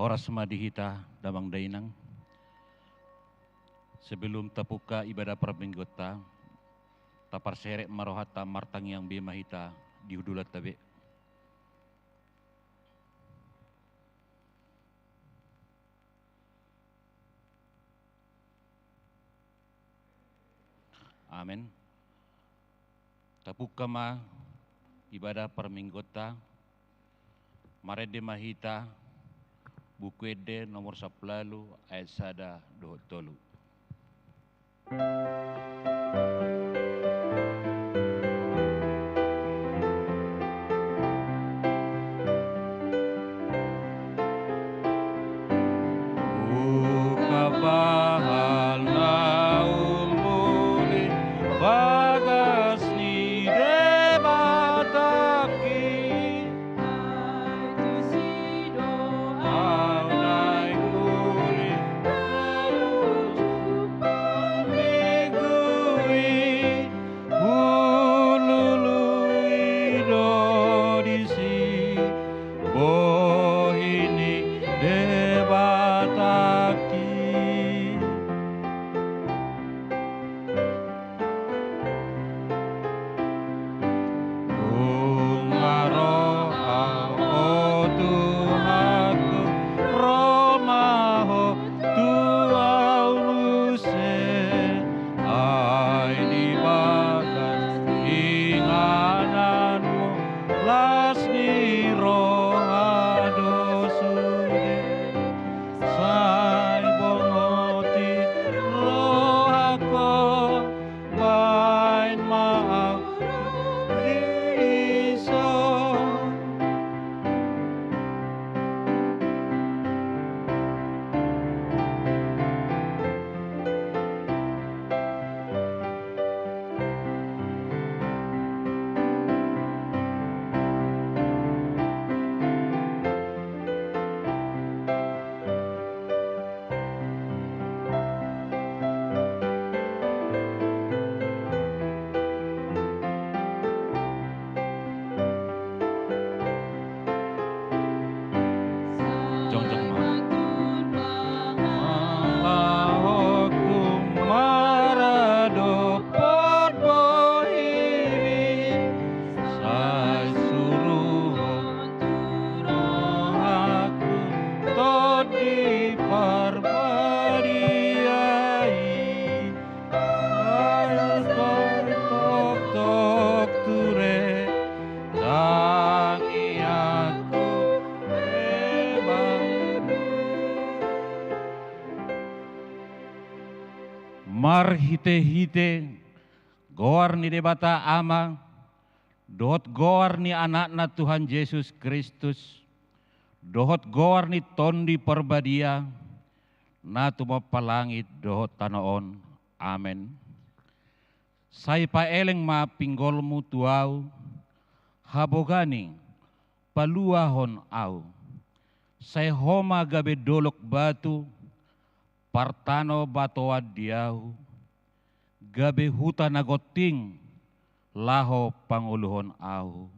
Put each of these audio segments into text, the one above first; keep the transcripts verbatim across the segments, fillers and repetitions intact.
Horas ma di hita damang dainang. Sebelum tapungka ibadah parmingguonta, taparserep ma rohanta, martangiang be ma hita di hundulanta be. Amen. Tapungka ma ibadah parmingguonta, marende ma hita Buku Ende nomor sampulu ualu ayat sada dohot tolu. Ungkap bahal na umbuli bagas ni Debatangki. Ai tusi do au naeng uli, ai ujung parminggu i, hulului do disi bohi ni Debatangki. Nunga ro au, o Tuhanku, ro ma Ho tu au muse, ai di bagas ingananMu las ni roha do sude. Sai bongoti rohangku, baen ma au dison. Jongjong ma. Mangalahon hukum maradophon bohimi, sai suruhon tu rohangku Tondi Parbadia i. Ai toktok ture tangiangku Marhitehite goar ni Debata Ama, dohot goar ni Anakna Tuhan Jesus Kristus, dohot goar ni Tondi Parbadia, na tumompa langit dohot tano on. Amen. Sai paeleng ma pinggolmu tu Ahu, habogaon i paluahon Ahu. Sai Ho ma gabe dolok batu, partanobatoan di Ahu, gabe huta na gonting laho pangoluhon Ahu.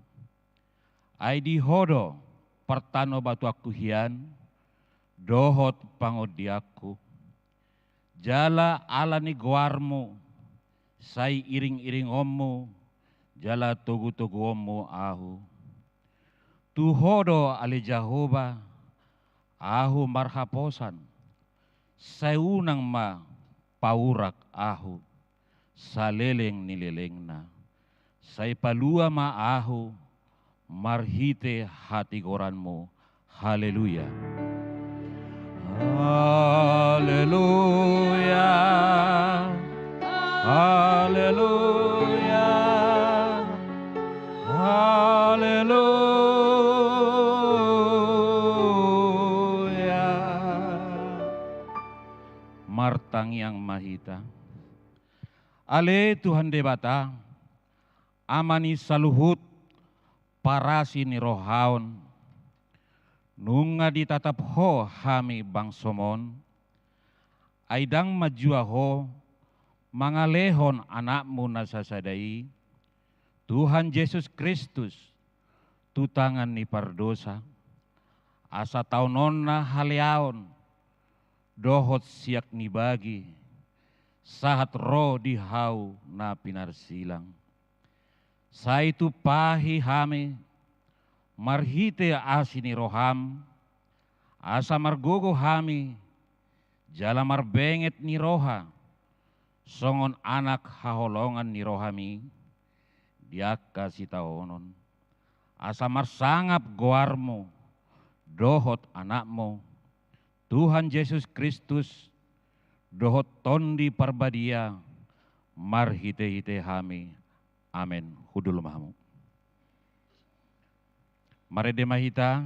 Ai di Ho do partanobatoanku hian, dohot pangondianku. Jala ala ni goarmu, sai iringiringonmu jala togutoguonmu Ahu. Tu Ho do ale Jahowa, Ahu marhaposan, sai unang ma paurak Ahu saleleng ni lelengna. Sai palua ma Ahu marhite hatigoranmu. Haleluya. Haleluya. Haleluya. Haleluya. Martangiang ma hita. Ale Tuhan Debata, Ama ni saluhut parasi ni roha on, nunga ditatap Ho hami bangsoM on, ai ndang manjua Ho mangalehon AnakMu na sasada i, Tuhan Jesus Kristus, tu tangan ni pardosa, asa taononna haleaon dohot siak ni bagi, sahat ro di hau na pinarsilang. Sai tumpahi hami marhite asi ni roham, asa margogo hami jala marbenget ni roha, songon anak haholongan ni rohami di angka sitaonon, asa marsangap goarmu dohot Anakmu, Tuhan Jesus Kristus, dohot Tondi Parbadia, marhite-hite hami. Amen. Hundul ma hamu. Marende ma hita,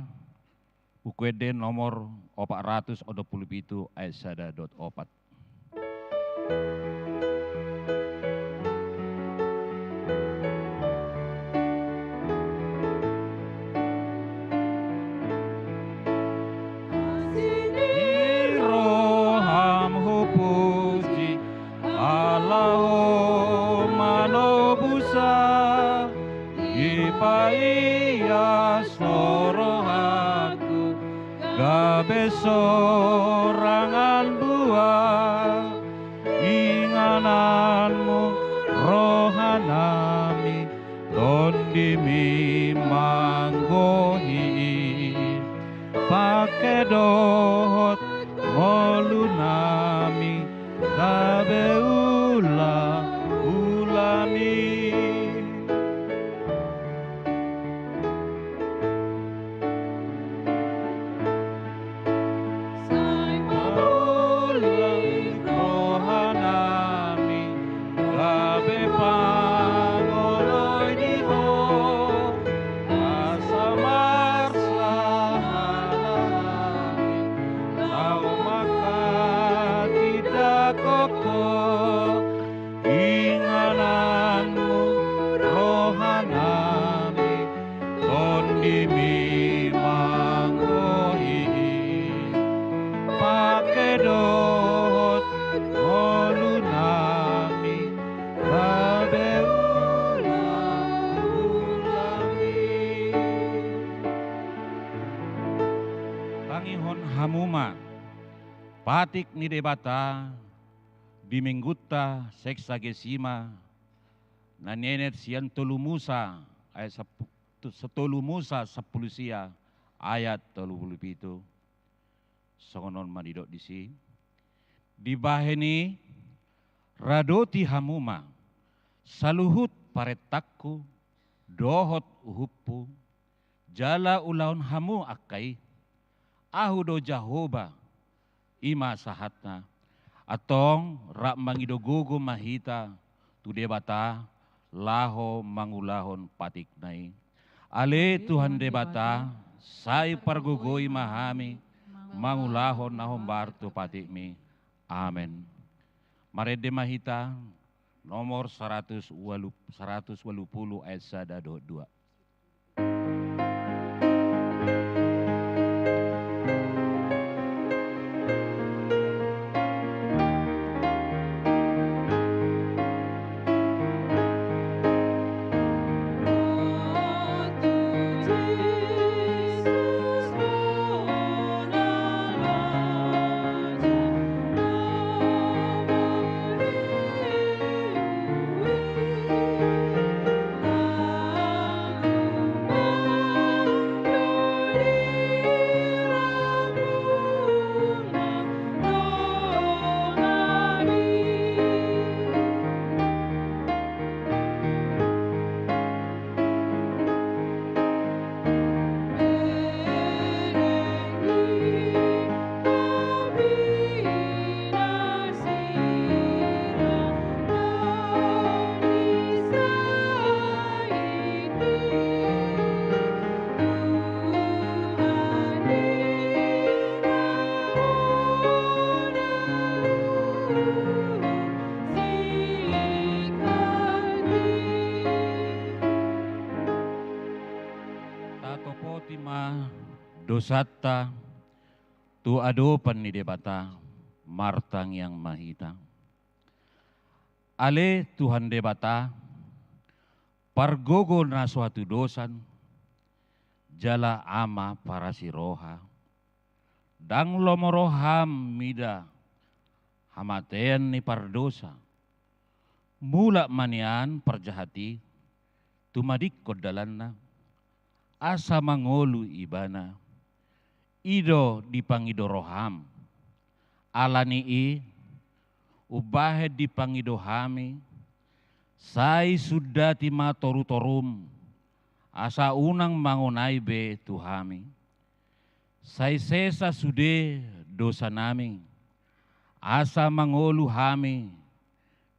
Buku Ende nomor opat ratus onom pulu pitu ayat sada dohot opat. Asi ni roham hupuji, ala Ho manobusa, dipaias Ho rohangku gabe sorangan buah. Ingananmu rohanami, tondimi manggohi i, pangke dohot ngolunami gabe ula-ulami. Sai pabolak rohanami gabe pangoloi di Ho, asa marsahalak hami laho manghatindanghon Ho. Ingananmu rohanami, tondimi manggohi i, pangke dohot ngolunami gabe ula-ulami. Tangihon hamu ma patik ni Debata di Minggunta Sexagesima, na nienet sian tolu Musa ayat sapu-, tu-, tolu Musa sampulu sia ayat tolu pulu pitu. Songon on ma didok disi: Dibahen i, radoti hamu ma saluhut parentangku dohot uhumhu, jala ulahon hamu angka i. Ahu do Jahowa, i ma sahatna. Antong rap mangido gogo ma hita tu Debata laho mangulahon patikna i. Ale Tuhan Debata, sai pargogoi ma hami mangulahon na hombar tu patikmi. Amen. Marende ma hita, nomor saratus ualu, saratus ualu pulu ayat sada dohot dua. Tatopoti ma dosanta tu adopan ni Debata, martangiang ma hita. Ale Tuhan Debata, pargogo na so hatudosan, jala Ama parasi roha, Ndang lomo roham mida hamatean ni pardosa. Mulak ma nian parjahat i, tumadingkon dalanna, asa mangolu ibana. I do dipangido roham. Ala ni i, umbahen dipangido hami, sai sundati ma torutorum, asa unang mangonai be tu hami. Sai sesa sude dosanami, asa mangolu hami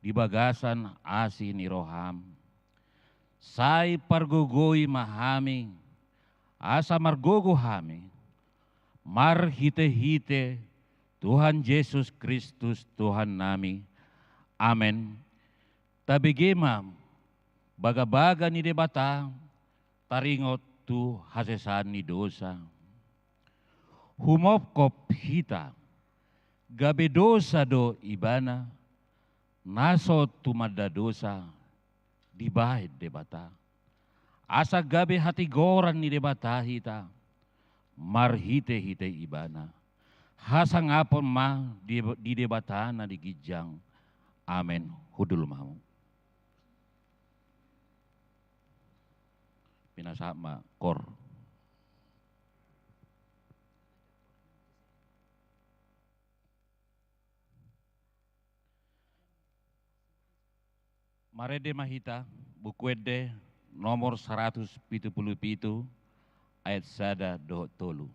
di bagasan asi ni roham. Sai pargogoi ma hami, asa margogo hami, marhitehite Tuhan Jesus Kristus Tuhannami. Amen. Tabege ma bagabaga ni Debata, taringot tu hasesaan ni dosa. Humopkop hita, gabe dosa do ibana, na so tumanda dosa dibahen Debata. Asa gabe hatigoran ni Debata hita, marhitehite ibana. Hasangapon ma di, di Debata na di ginjang. Amen. Hundul ma hamu. Pinasahat ma koor. Marende ma hita, Buku Ende nomor saratus pitu pulu pitu, ayat sada dohot tolu.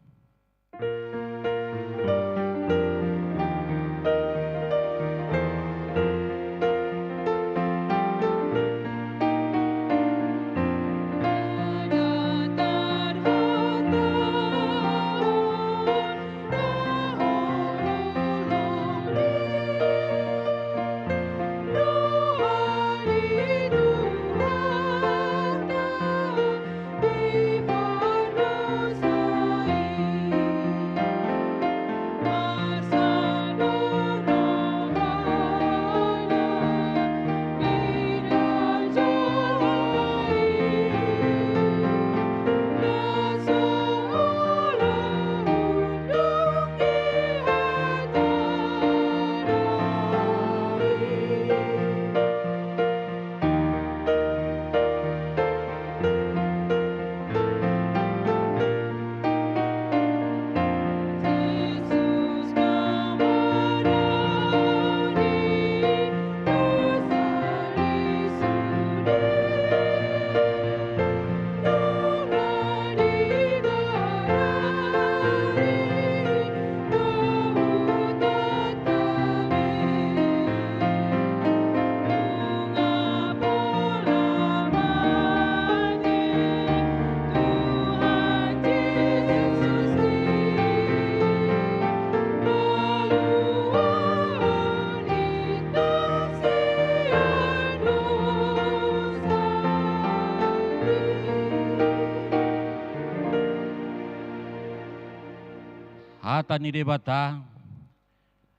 Hata ni Debata,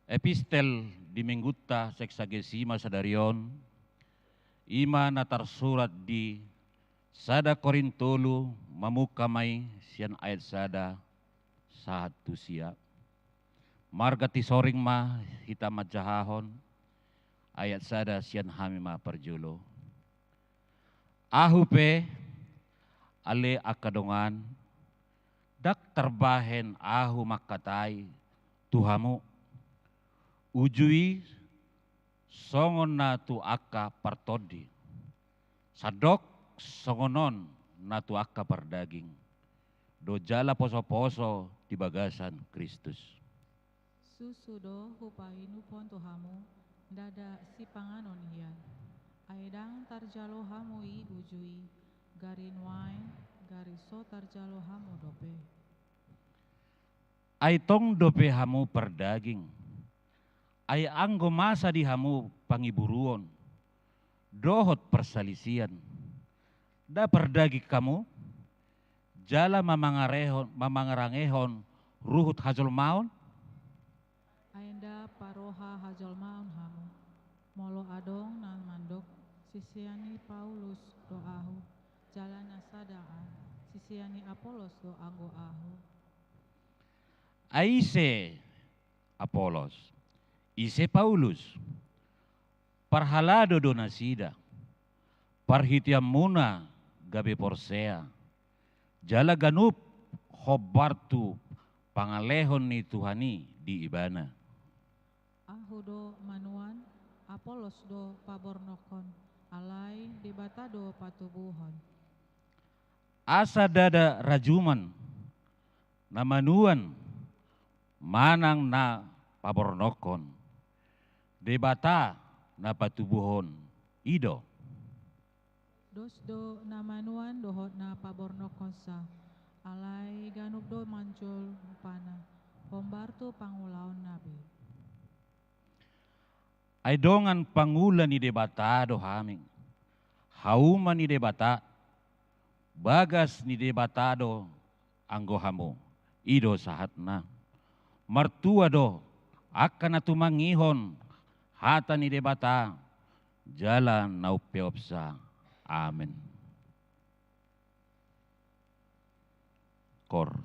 epistel di minggunta Sexagesima sadari on, i ma na tarsurat di sada Korint tolu, mamungka ma i sian ayat sada sahat tu sia. Marga tisoring ma hita manjahahon ayat sada sian hami ma parjolo. Ahu pe, ale angka dongan, ndang tarbahen ahu mangkatai tu hamu. Uju i songon na tu angka partondi, sandok songon on na tu angka pardaging, do jala posoposo di bagasan Kristus. Susu do hupainuphon tu hamu, ndada sipanganon hian. Ai ndang tarjalo hamu i uju i, gari nuaeng, gari so tarjalo hamu dope. Ai tong dope hamu pardaging. Ai anggo masa di hamu pangiburuon dohot parsalisian, nda pardaging hamu, jala mamangarehon, mamangarangehon ruhut hajolmaon? Ai nda paroha hajolmaon hamu. Molo adong na mandok, sisean ni Paulus do ahu, jala na sada an, sisean ni Apolos do anggo ahu. Ai ise Apolos? Ise Paulus? Parhalado do nasida. Parhiteanmuna gabe porsea, jala ganup hombar tu pangalehon ni Tuhan i di ibana. Ahu do manuan, Apolos do pabornokhon, alai Debata do patubuhon. Asa ndada rajuman na manuan manang na pabornokhon, Debata na patubuhon i do. Dos do na manuan dohot na pabornokhonsa, alai ganup do manjou rupana, hombar tu pangulaonna be. Ai dongan pangula ni Debata do hami, hauma ni Debata, bagas ni Debata do anggo hamu. I do sahatna. Martua do angka na tumangihon hata ni Debata jala na umpeopsa. Amen. Kor.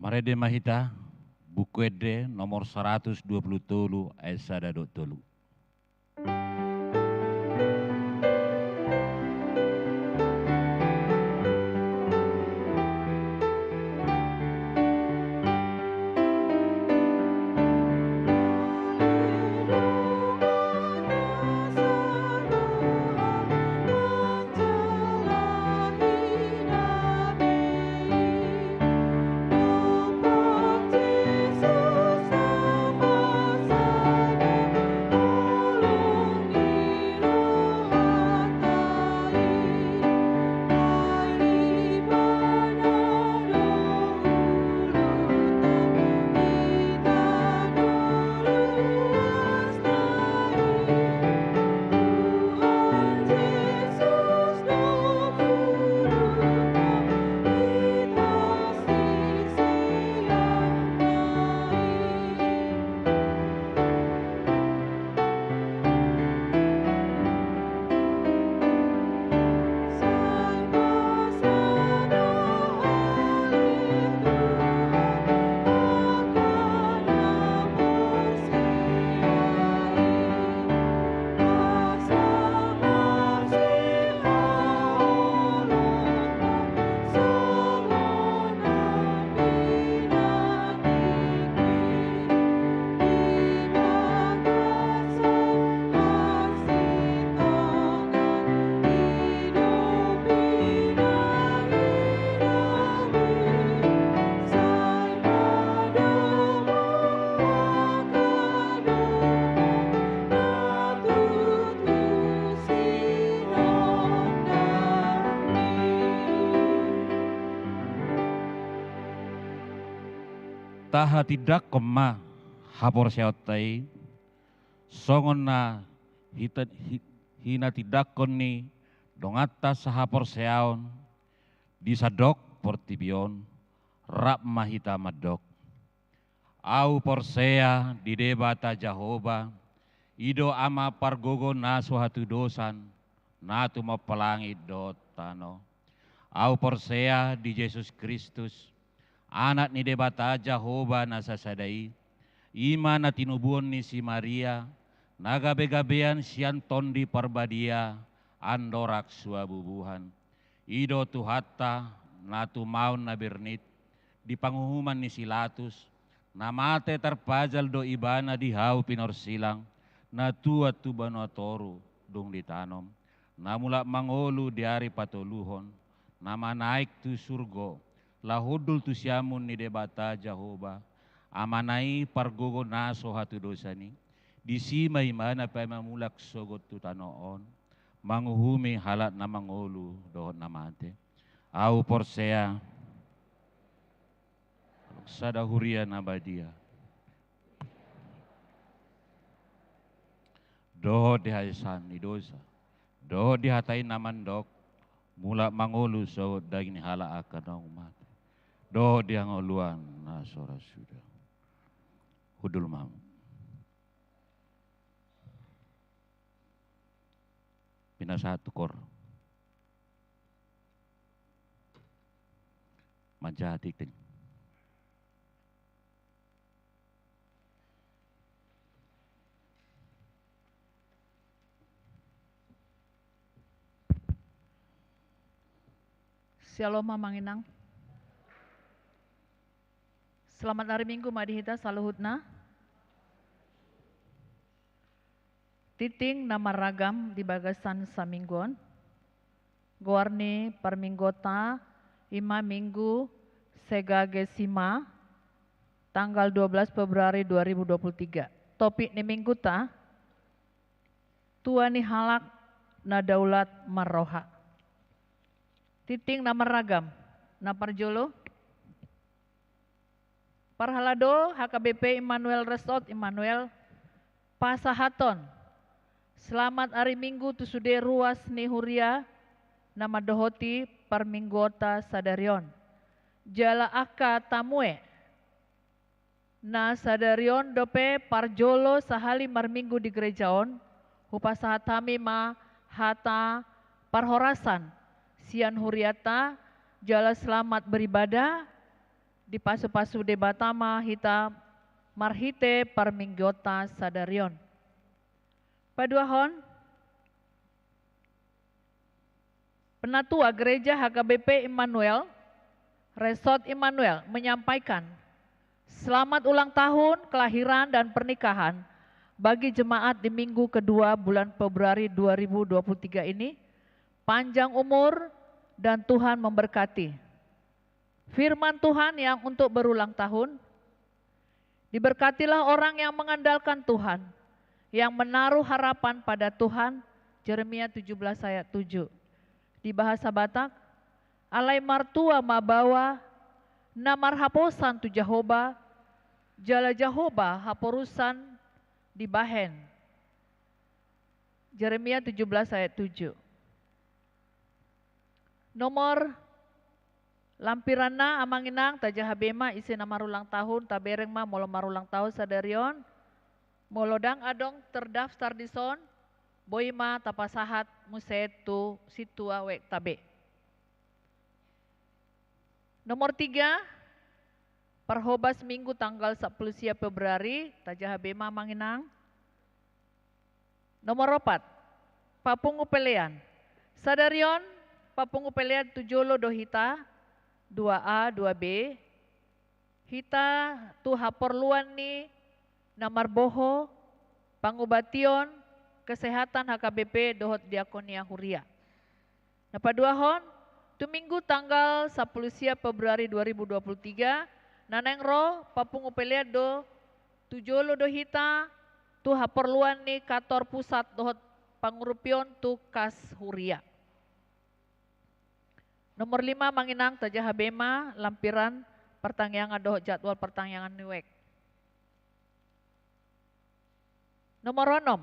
Marende ma hita, Buku Ende nomor saratus dua pulu tolu, ayat sada dohot tolu. Tahatindangkon ma haporseaonta i, songon na hita-, hi-, hinatindangkon ni donganta sahaporseaon di sandok portibi on, rap ma hita mandok. Ahu porsea di Debata Jahowa, i do Ama pargogo na so hatudosan, na tumompa langit dohot tano. Ahu porsea di Jesus Kristus, Anak ni Debata Jahowa na sasada i, i ma na tinubuhon ni si Maria, na gabegabean sian Tondi Parbadia, andorang suabubuhan. I do Tuhanta, na tumaon na bernit, di panguhuman ni si Latus, na mate tarpajal do ibana di hau pinorsilang, na tuat tu banua toru, dung ditanom, na mulak mangolu di ari patoluhon, na manaek tu surgo, laho hundul tu siamun ni Debata Jahowa, Amana i pargogo na so hatudosan i, disi ma ibana paima mulak sogot tu tano on, manguhumi halak na mangolu dohot na mate. Ahu porsea, sada huria na badia. Dohot di hasesaan ni dosa. Dohot di hata i na mandok, mulak mangolu sogot daging ni halak angka naung mate. Dohot di hangoluan na so ra suda. Hundul ma hamu. Pinasahat tu koor. Manjaha tingting. Syalom amang inang. Selamat hari Minggu ma di hita saluhutna. Tingting na marragam di bagasan saminggu on. Goar ni parmingguonta i ma Minggu Sexagesima, tanggal dua belas Februari dua ribu dua puluh tiga. Topik ni mingguta, tua ni halak na daulat marroha. Tingting na marragam. Na parjolo, parhalado H K B P Immanuel Resort Immanuel pasahathon selamat ari Minggu tu sude ruas ni huria na mandohoti parmingguonta sadari on. Jala angka tamue na sadari on dope parjolo sahali marminggu di gereja on, hupasahat hami ma hata parhorasan sian hurianta, jala selamat beribadah, dipasupasu Debata ma hita marhite parmingguonta sadari on. Paduahon, Penatua Gereja H K B P Immanuel, Resort Immanuel menyampaikan, selamat ulang tahun kelahiran dan pernikahan bagi jemaat di minggu kedua bulan Februari dua ribu dua puluh tiga ini. Panjang umur dan Tuhan memberkati. Firman Tuhan yang untuk berulang tahun, diberkatilah orang yang mengandalkan Tuhan, yang menaruh harapan pada Tuhan, Jeremia tujuh belas ayat tujuh. Di bahasa Batak, alai martua ma baoa na marhaposan tu Jahowa, jala Jahowa haporusan dibahen. Jeremia tujuh belas ayat tujuh. Nomor lampiranna amang inang, tajaha be ma ise na marulang tahun, tabereng ma molo marulang tahun sadari on. Molo ndang adong terdaftar dison, boi ma tapasahat muse tu sintua wekta be. Nomor tiga, parhobas Minggu tanggal sampulu sia Februari, tajaha be ma amang inang. Nomor opat, papungu pelean. Sadari on, papungu pelean tu jolo do hita, dua A, dua B. Hita tu haporluan ni na marboho, pangubation, kesehatan H K B P dohot diakonia huria. Na paduahon, tu Minggu tanggal sampulu sia Februari dua ribu dua puluh tiga, na naeng ro papungu pelean do, tu jolo do hita, tu haporluan ni kantor pusat dohot pangurupion tu kas huria. Nomor lima amang inang, tajaha be ma lampiran partangiangan dohot jadwal partangiangan ni wijk. Nomor onom,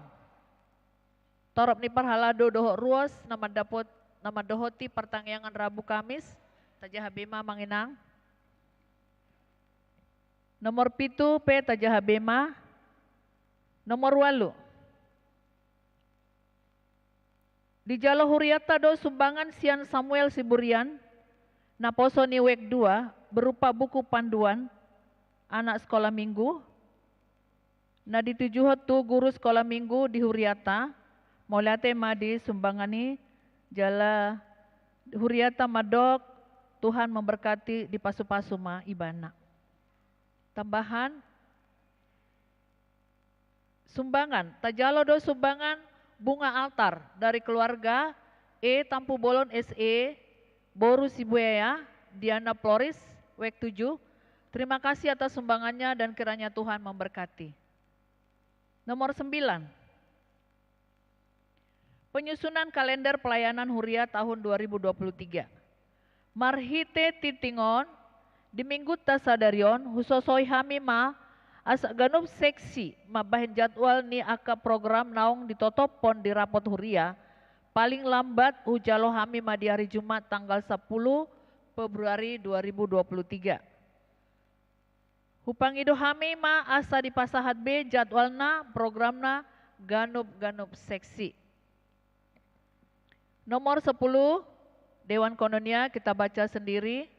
torop ni parhalado dohot ruas na mandapot, na mandohoti partangiangan Rabu Kamis, tajaha be ma amang inang. Nomor pitu pe tajaha be ma. Nomor ualu, dijalo hurianta do sumbangan sian Samuel Siburian, naposo ni wijk dua, berupa buku panduan anak sekolah minggu, na ditujuhon tu guru sekolah minggu di hurianta. Mauliate ma di sumbangan i, jala hurianta mandok, Tuhan memberkati, dipasupasu ma ibana. Tambahan, sumbangan, tajalo do sumbangan bunga altar dari keluarga E Tampubolon S E, boru Sibuea, Diana Floris, wijk tujuh. Terima kasih atas sumbangannya dan kiranya Tuhan memberkati. Nomor sembilan, penyusunan kalender pelayanan huria tahun dua ribu dua puluh tiga. Marhite tingting on, di minggunta sadari on, husosohi hami ma asa ganup seksi mambahen jadwal ni angka program naung ditotophon di rapot huria, paling lambat hujalo hami ma di ari Jumat tanggal sapuluh Februari dua ribu dua puluh tiga. Hupangido hami ma asa dipasahat be jadwalna, programna, ganup-ganup seksi. Nomor sepuluh, Dewan Koinonia, kita baca sendiri.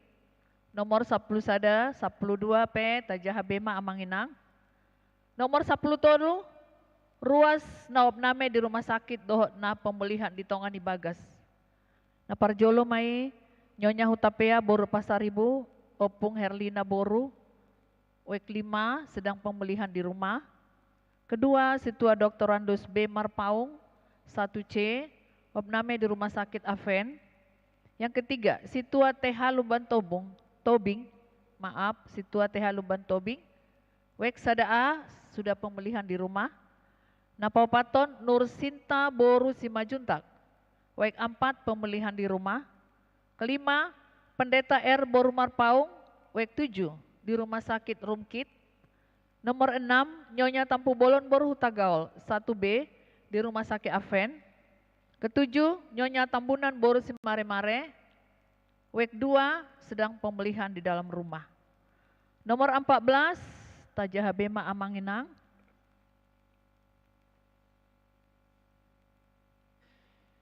Nomor sapuluh sada, sapuluh dua pe tajaha be ma amang inang. Nomor sapuluh tolu, ruas na opname di rumah sakit dohot na pemulihan di tonga ni bagas. Na parjolo ma i Nyonya Hutapea boru Pasaribu, Ompung Herlina boru, wijk lima, sedang pemulihan di rumah. Kedua, Sintua Doktorandus B Marpaung, satu C, opname di Rumah Sakit Advent. Yang ketiga, Sintua T H Lumban Tobung, Tobing, maaf, Sintua T H Lumban Tobing, wijk sada A, sudah pemulihan di rumah. Na paopathon, Nursinta boru Simanjuntak, wijk empat, pemulihan di rumah. Kelima, Pendeta R boru Marpaung, wijk tujuh, di Rumah Sakit Rumkit. Nomor enam, Nyonya Tampubolon boru Hutagaol, satu B, di Rumah Sakit Advent. Ketujuh, Nyonya Tambunan boru Simaremare, wijk dua, sedang pemulihan di dalam rumah. Nomor empat belas, tajaha be ma amang inang.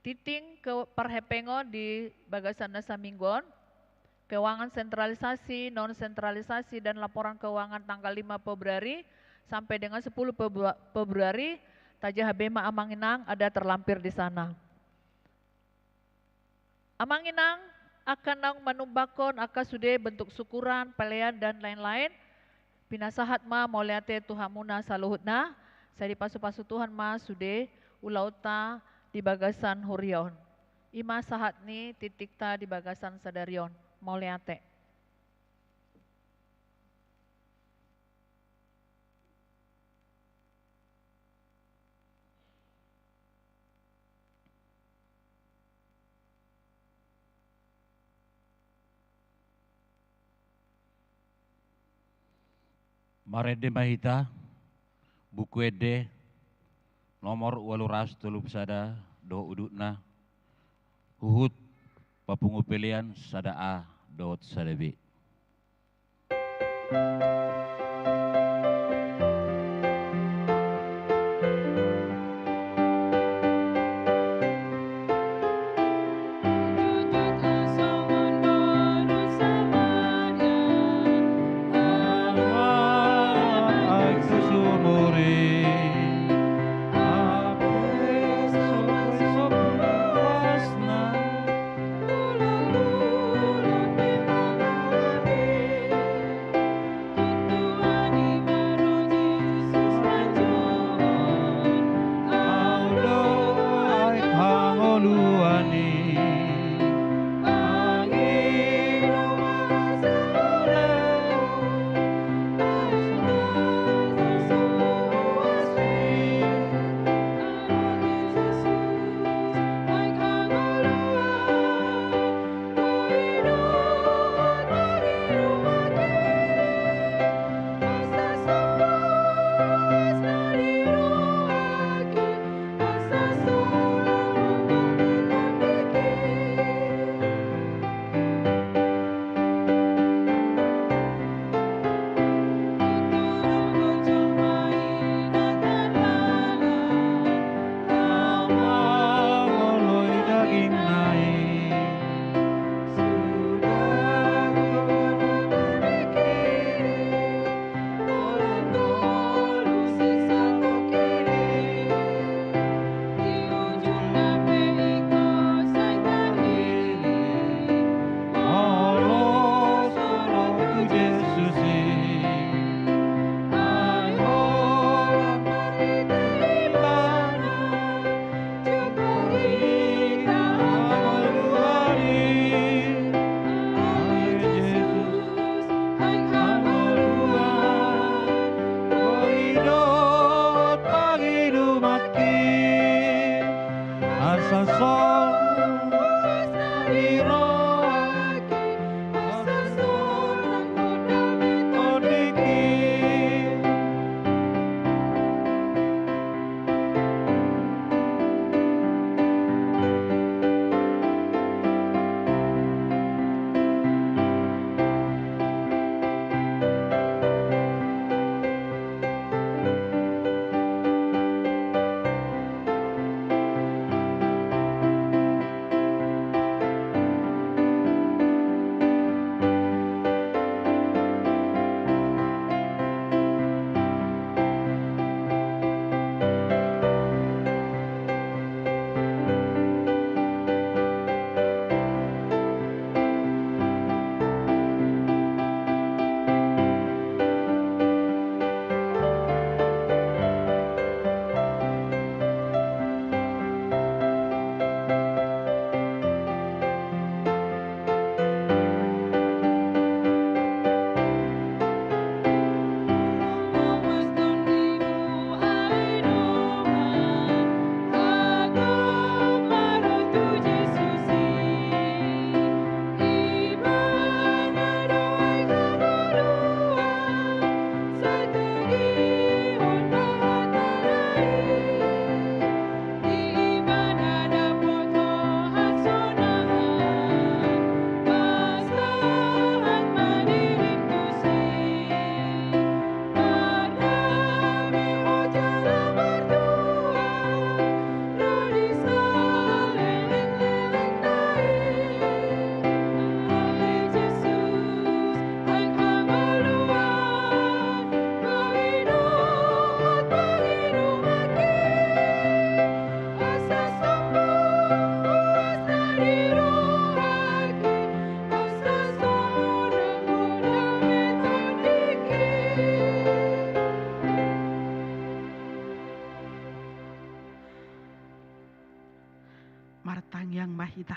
Tingting ke parhepengon di bagasan na saminggu on, keuangan sentralisasi, non sentralisasi, dan laporan keuangan tanggal lima Februari sampai dengan sepuluh Febru-, Februari, tajaha be ma amang inang, ada terlampir di sana. Amang inang, angka naung manumbakhon angka sude bentuk syukuran, pelean, dan lain-lain, pinasahat ma mauliate tu hamuna saluhutna, sai dipasu-pasu Tuhan ma sude ulaonta di bagasan huria on. I ma sahat ni tingtingta di bagasan sadari on. Mauliate. Marende ma hita, Buku Ende nomor ualu ratus tolu pulu sada dohot udutna, huhut papungu pelean sada A dohot sada B. Sasonari rohaki, asa sonang ho dame tondingki. Martangiang ma hita.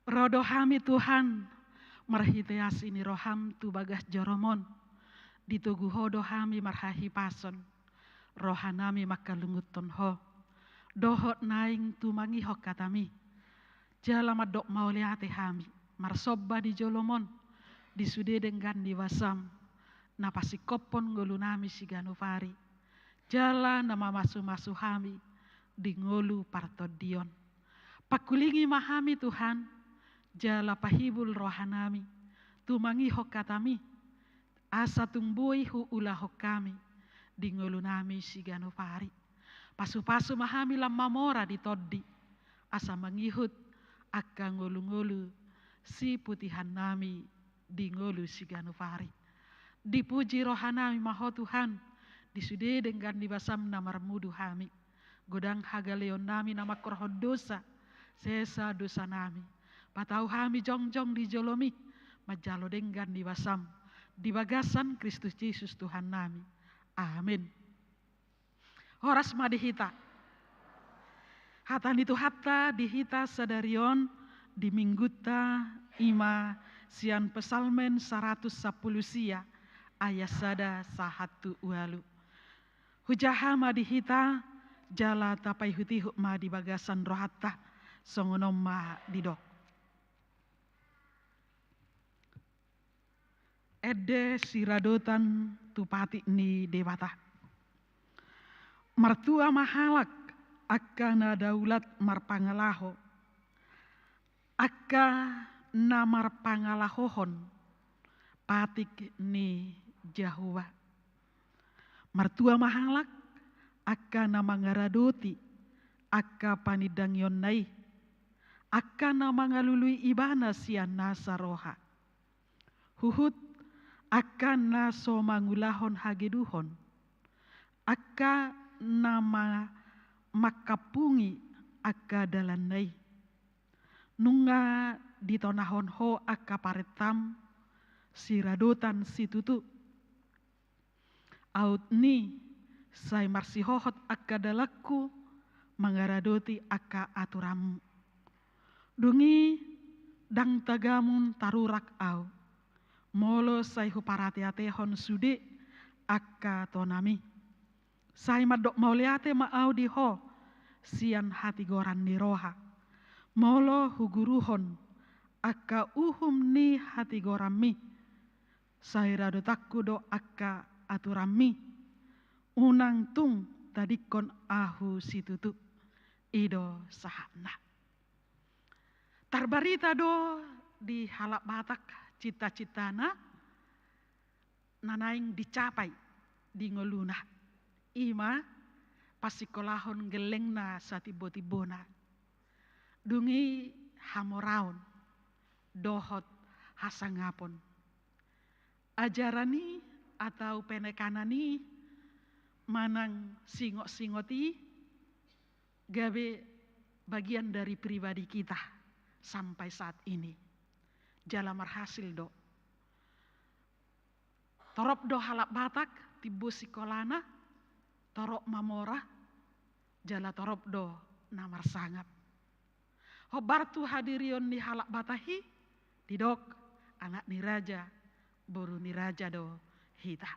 Ro do hami Tuhan, marhite asi ni roham tu bagas joroMon. Ditogu Ho do hami marhahipason. Rohanami mangkalungunhon Ho. Dohot naeng tumangihon hataMi. Jala mandok mauliate hami, marsomba di joloMon, di sude denggan ni basaM, na pasingkophon ngolunami siganup ari. Jala na mamasumasu hami di ngolu partondion. Pangkulingi ma hami Tuhan, jala pahibul rohanami, tumangihon hataMi, asa tung boi huulahon hami di ngolunami siganup ari. Pasupasu ma hami lam mamora di tondi, asa mangihut angka ngolungolu siputihannami di ngolu siganup ari. Dipuji rohanami ma Ho Tuhan, di sude denggan ni basaM na marmudu hami. Godang hagaleonnami na mangkorhon dosa, sesa dosanami. Patau hami jongjong di joloMi, manjalo denggan ni basaM, di bagasan Kristus Jesus Tuhannami. Amen. Horas ma di hita. Hata ni Tuhanta di hita sadari on, di minggunta, i ma sian Psalmen saratus sampulu sia, ayat sada sahat tu ualu. Hujaha ma di hita, jala tapaihutihut ma di bagasan rohanta, songon on ma didok. Ende siradotan tu patik ni Debata. Martua ma halak angka na daulat marpangalaho, angka na marpangalahohon patik ni Jahowa. Martua ma halak angka na mangaradoti angka panindangionna i, angka na mangalului ibana sian nasa roha. Huhut angka na so mangulahon hageduhon, angka na ma-, mangkampungi angka dalanna i. Nunga ditonahon Ho angka parentam, siradotan situtu. Aut ni, sai marsihohot angka dalanku, mangaradoti angka aturanmu. Dung i, ndang tagamon tarurak ahu, molo sai huparateatehon sude angka tonami. Sai mandok mauliate ma ahu di Ho sian hatigoran ni roha, molo huguruhon angka uhum ni hatigoranmi. Sai radotanku do angka aturanmi, unang tung tadingkon ahu situtu. I do sahatna. Tarbarita do di halak Batak cita-citana na naeng dicapai di ngoluna, i ma pasikolahon gellengna satimbo-timbona. Dung i hamoraon dohot hasangapon. Ajaran i atau penekanan i manang singot-singot i gabe bagian dari pribadi kita sampai saat ini. Jala marhasil do. Torop do halak Batak timbo sikolana, torop mamora, jala torop do na marsangap. Hombar tu hadirion ni halak Batak i, didok anak ni raja, boru ni raja do hita.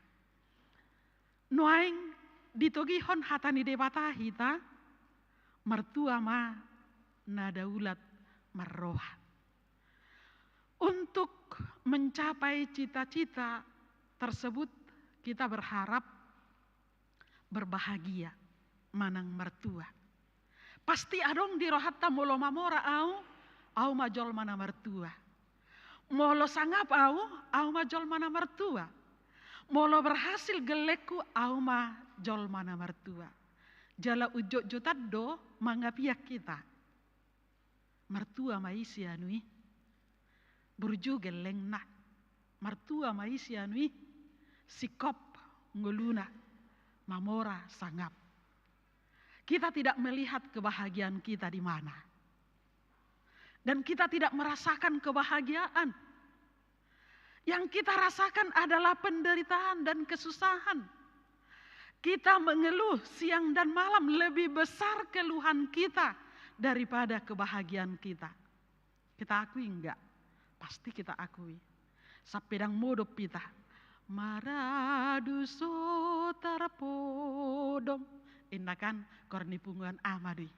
Nuaeng ditogihon hata ni Debata hita, martua ma na daulat marroha. Untuk mencapai cita-cita tersebut, kita berharap berbahagia manang martua. Pasti adong di rohanta, molo mamora ahu, ahu ma jolma na martua. Molo sangap ahu, ahu ma jolma na martua. Molo berhasil gellengku, ahu ma jolma na martua. Jala uju-ujutan do mangapiak hita. Martua ma i sian i. Burju gellengna. Martua ma i sian i. Singkop ngoluna. Mamora sangap. Kita tidak melihat kebahagiaan kita di mana. Dan kita tidak merasakan kebahagiaan. Yang kita rasakan adalah penderitaan dan kesusahan. Kita mengeluh siang dan malam, lebih besar keluhan kita daripada kebahagiaan kita. Kita akui enggak? Pasti kita akui. Sampe dang modom hita. Maradu so tarpodom. Inna kan, koor ni punguan ama do i.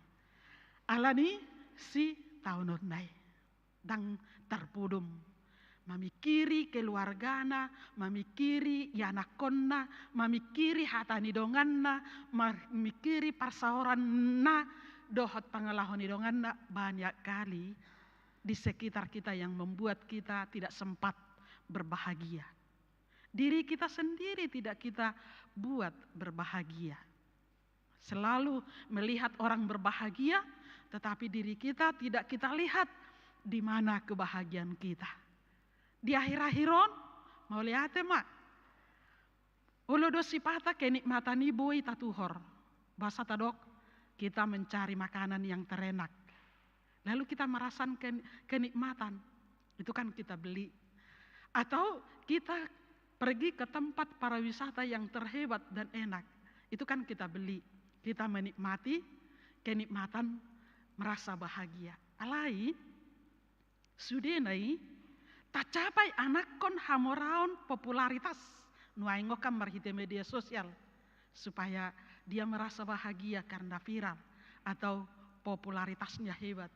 Alani sitaononna i. Dang tarpodom. Mamingkiri keluargana, mamingkiri ianakkonna, mamingkiri hata ni donganna, mamingkiri parsaoranna, dohot pangalaho ni donganna, banyak kali di sekitar kita yang membuat kita tidak sempat berbahagia. Diri kita sendiri tidak kita buat berbahagia. Selalu melihat orang berbahagia, tetapi diri kita tidak kita lihat di mana kebahagiaan kita. Di akhir-akhir on, mauliate ma. Olo do sipata kenikmatan i boi tatuhor. Bahasa tadok, kita mencari makanan yang terenak. Lalu kita merasakan ken-, kenikmatan. Itu kan kita beli. Atau kita pergi ke tempat pariwisata yang terhebat dan enak. Itu kan kita beli. Kita menikmati kenikmatan, merasa bahagia. Alai, sudena i, tacapai anakkon hamoraon popularitas. Nuaeng on kan marhite media sosial. Supaya dia merasa bahagia karena viral atau popularitasnya hebat.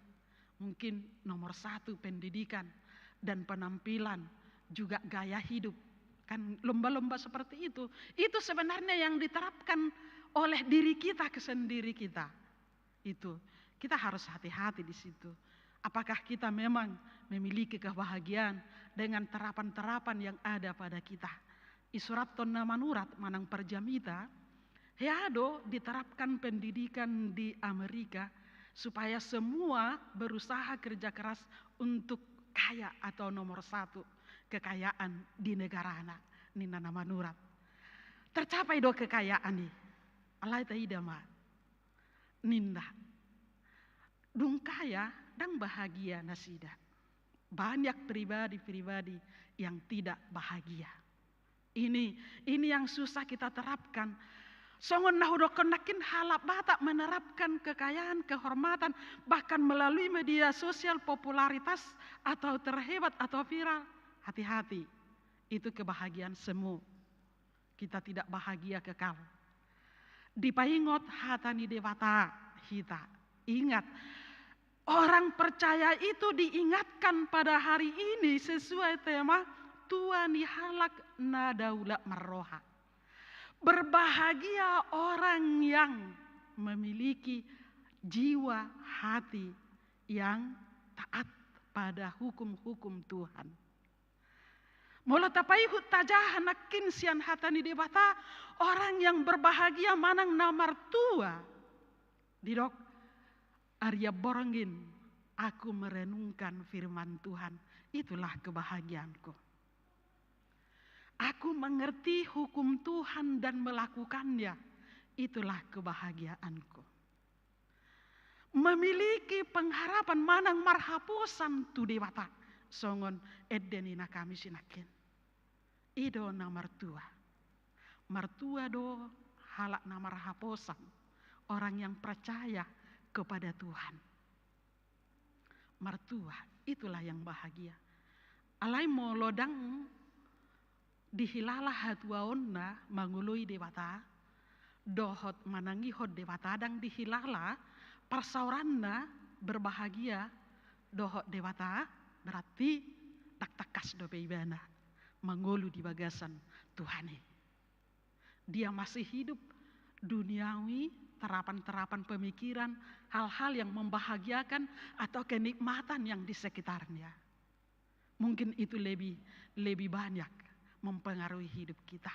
Mungkin nomor satu pendidikan dan penampilan, juga gaya hidup. Kan lomba-lomba seperti itu. Itu sebenarnya yang diterapkan oleh diri kita ke sendiri kita. Itu. Kita harus hati-hati di situ. Apakah kita memang memiliki kebahagiaan dengan terapan-terapan yang ada pada kita? I Suratton na Manurat manang Parjamita, hea do diterapkan pendidikan di Amerika supaya semua berusaha kerja keras untuk kaya atau nomor satu kekayaan di negarana, ninna na Manurat. Tercapai do kekayaan i? Alai taida ma. Ninna. Dung kaya, dang bahagia nasida. Banyak pribadi-pribadi yang tidak bahagia. Ini, ini yang susah kita terapkan. Songon na hudokkon nangkin, halak Batak menerapkan kekayaan, kehormatan, bahkan melalui media sosial, popularitas, atau terhebat, atau viral. Hati-hati, itu kebahagiaan semu. Kita tidak bahagia kekal. Dipaingot hata ni Debata hita. Ingat, orang percaya itu diingatkan pada hari ini sesuai tema tua ni halak na daulat marroha. Berbahagia orang yang memiliki jiwa hati yang taat pada hukum-hukum Tuhan. Molo tapaihut tajaha nangkin sian hata ni Debata, orang yang berbahagia manang na martua. Didok, ari borngin aku merenungkan firman Tuhan, itulah kebahagiaanku. Aku mengerti hukum Tuhan dan melakukannya, itulah kebahagiaanku. Memiliki pengharapan manang marhaposan tu Debata, songon ende ni na hami sinangkin. I do na martua. Martua do halak na marhaposan, orang yang percaya kepada Tuhan. Martua, itulah yang bahagia. Alai molo ndang dihilala hatuaonna mangoloi Debata, dohot manangihon Debata ndang dihilala, parsaoranna berbahagia dohot Debata, berarti ndang tangkas dope ibana mangolu di bagasan Tuhan i. Dia masih hidup duniawi, terapan-terapan pemikiran, hal-hal yang membahagiakan atau kenikmatan yang di sekitarnya. Mungkin itu lebih lebih banyak mempengaruhi hidup kita.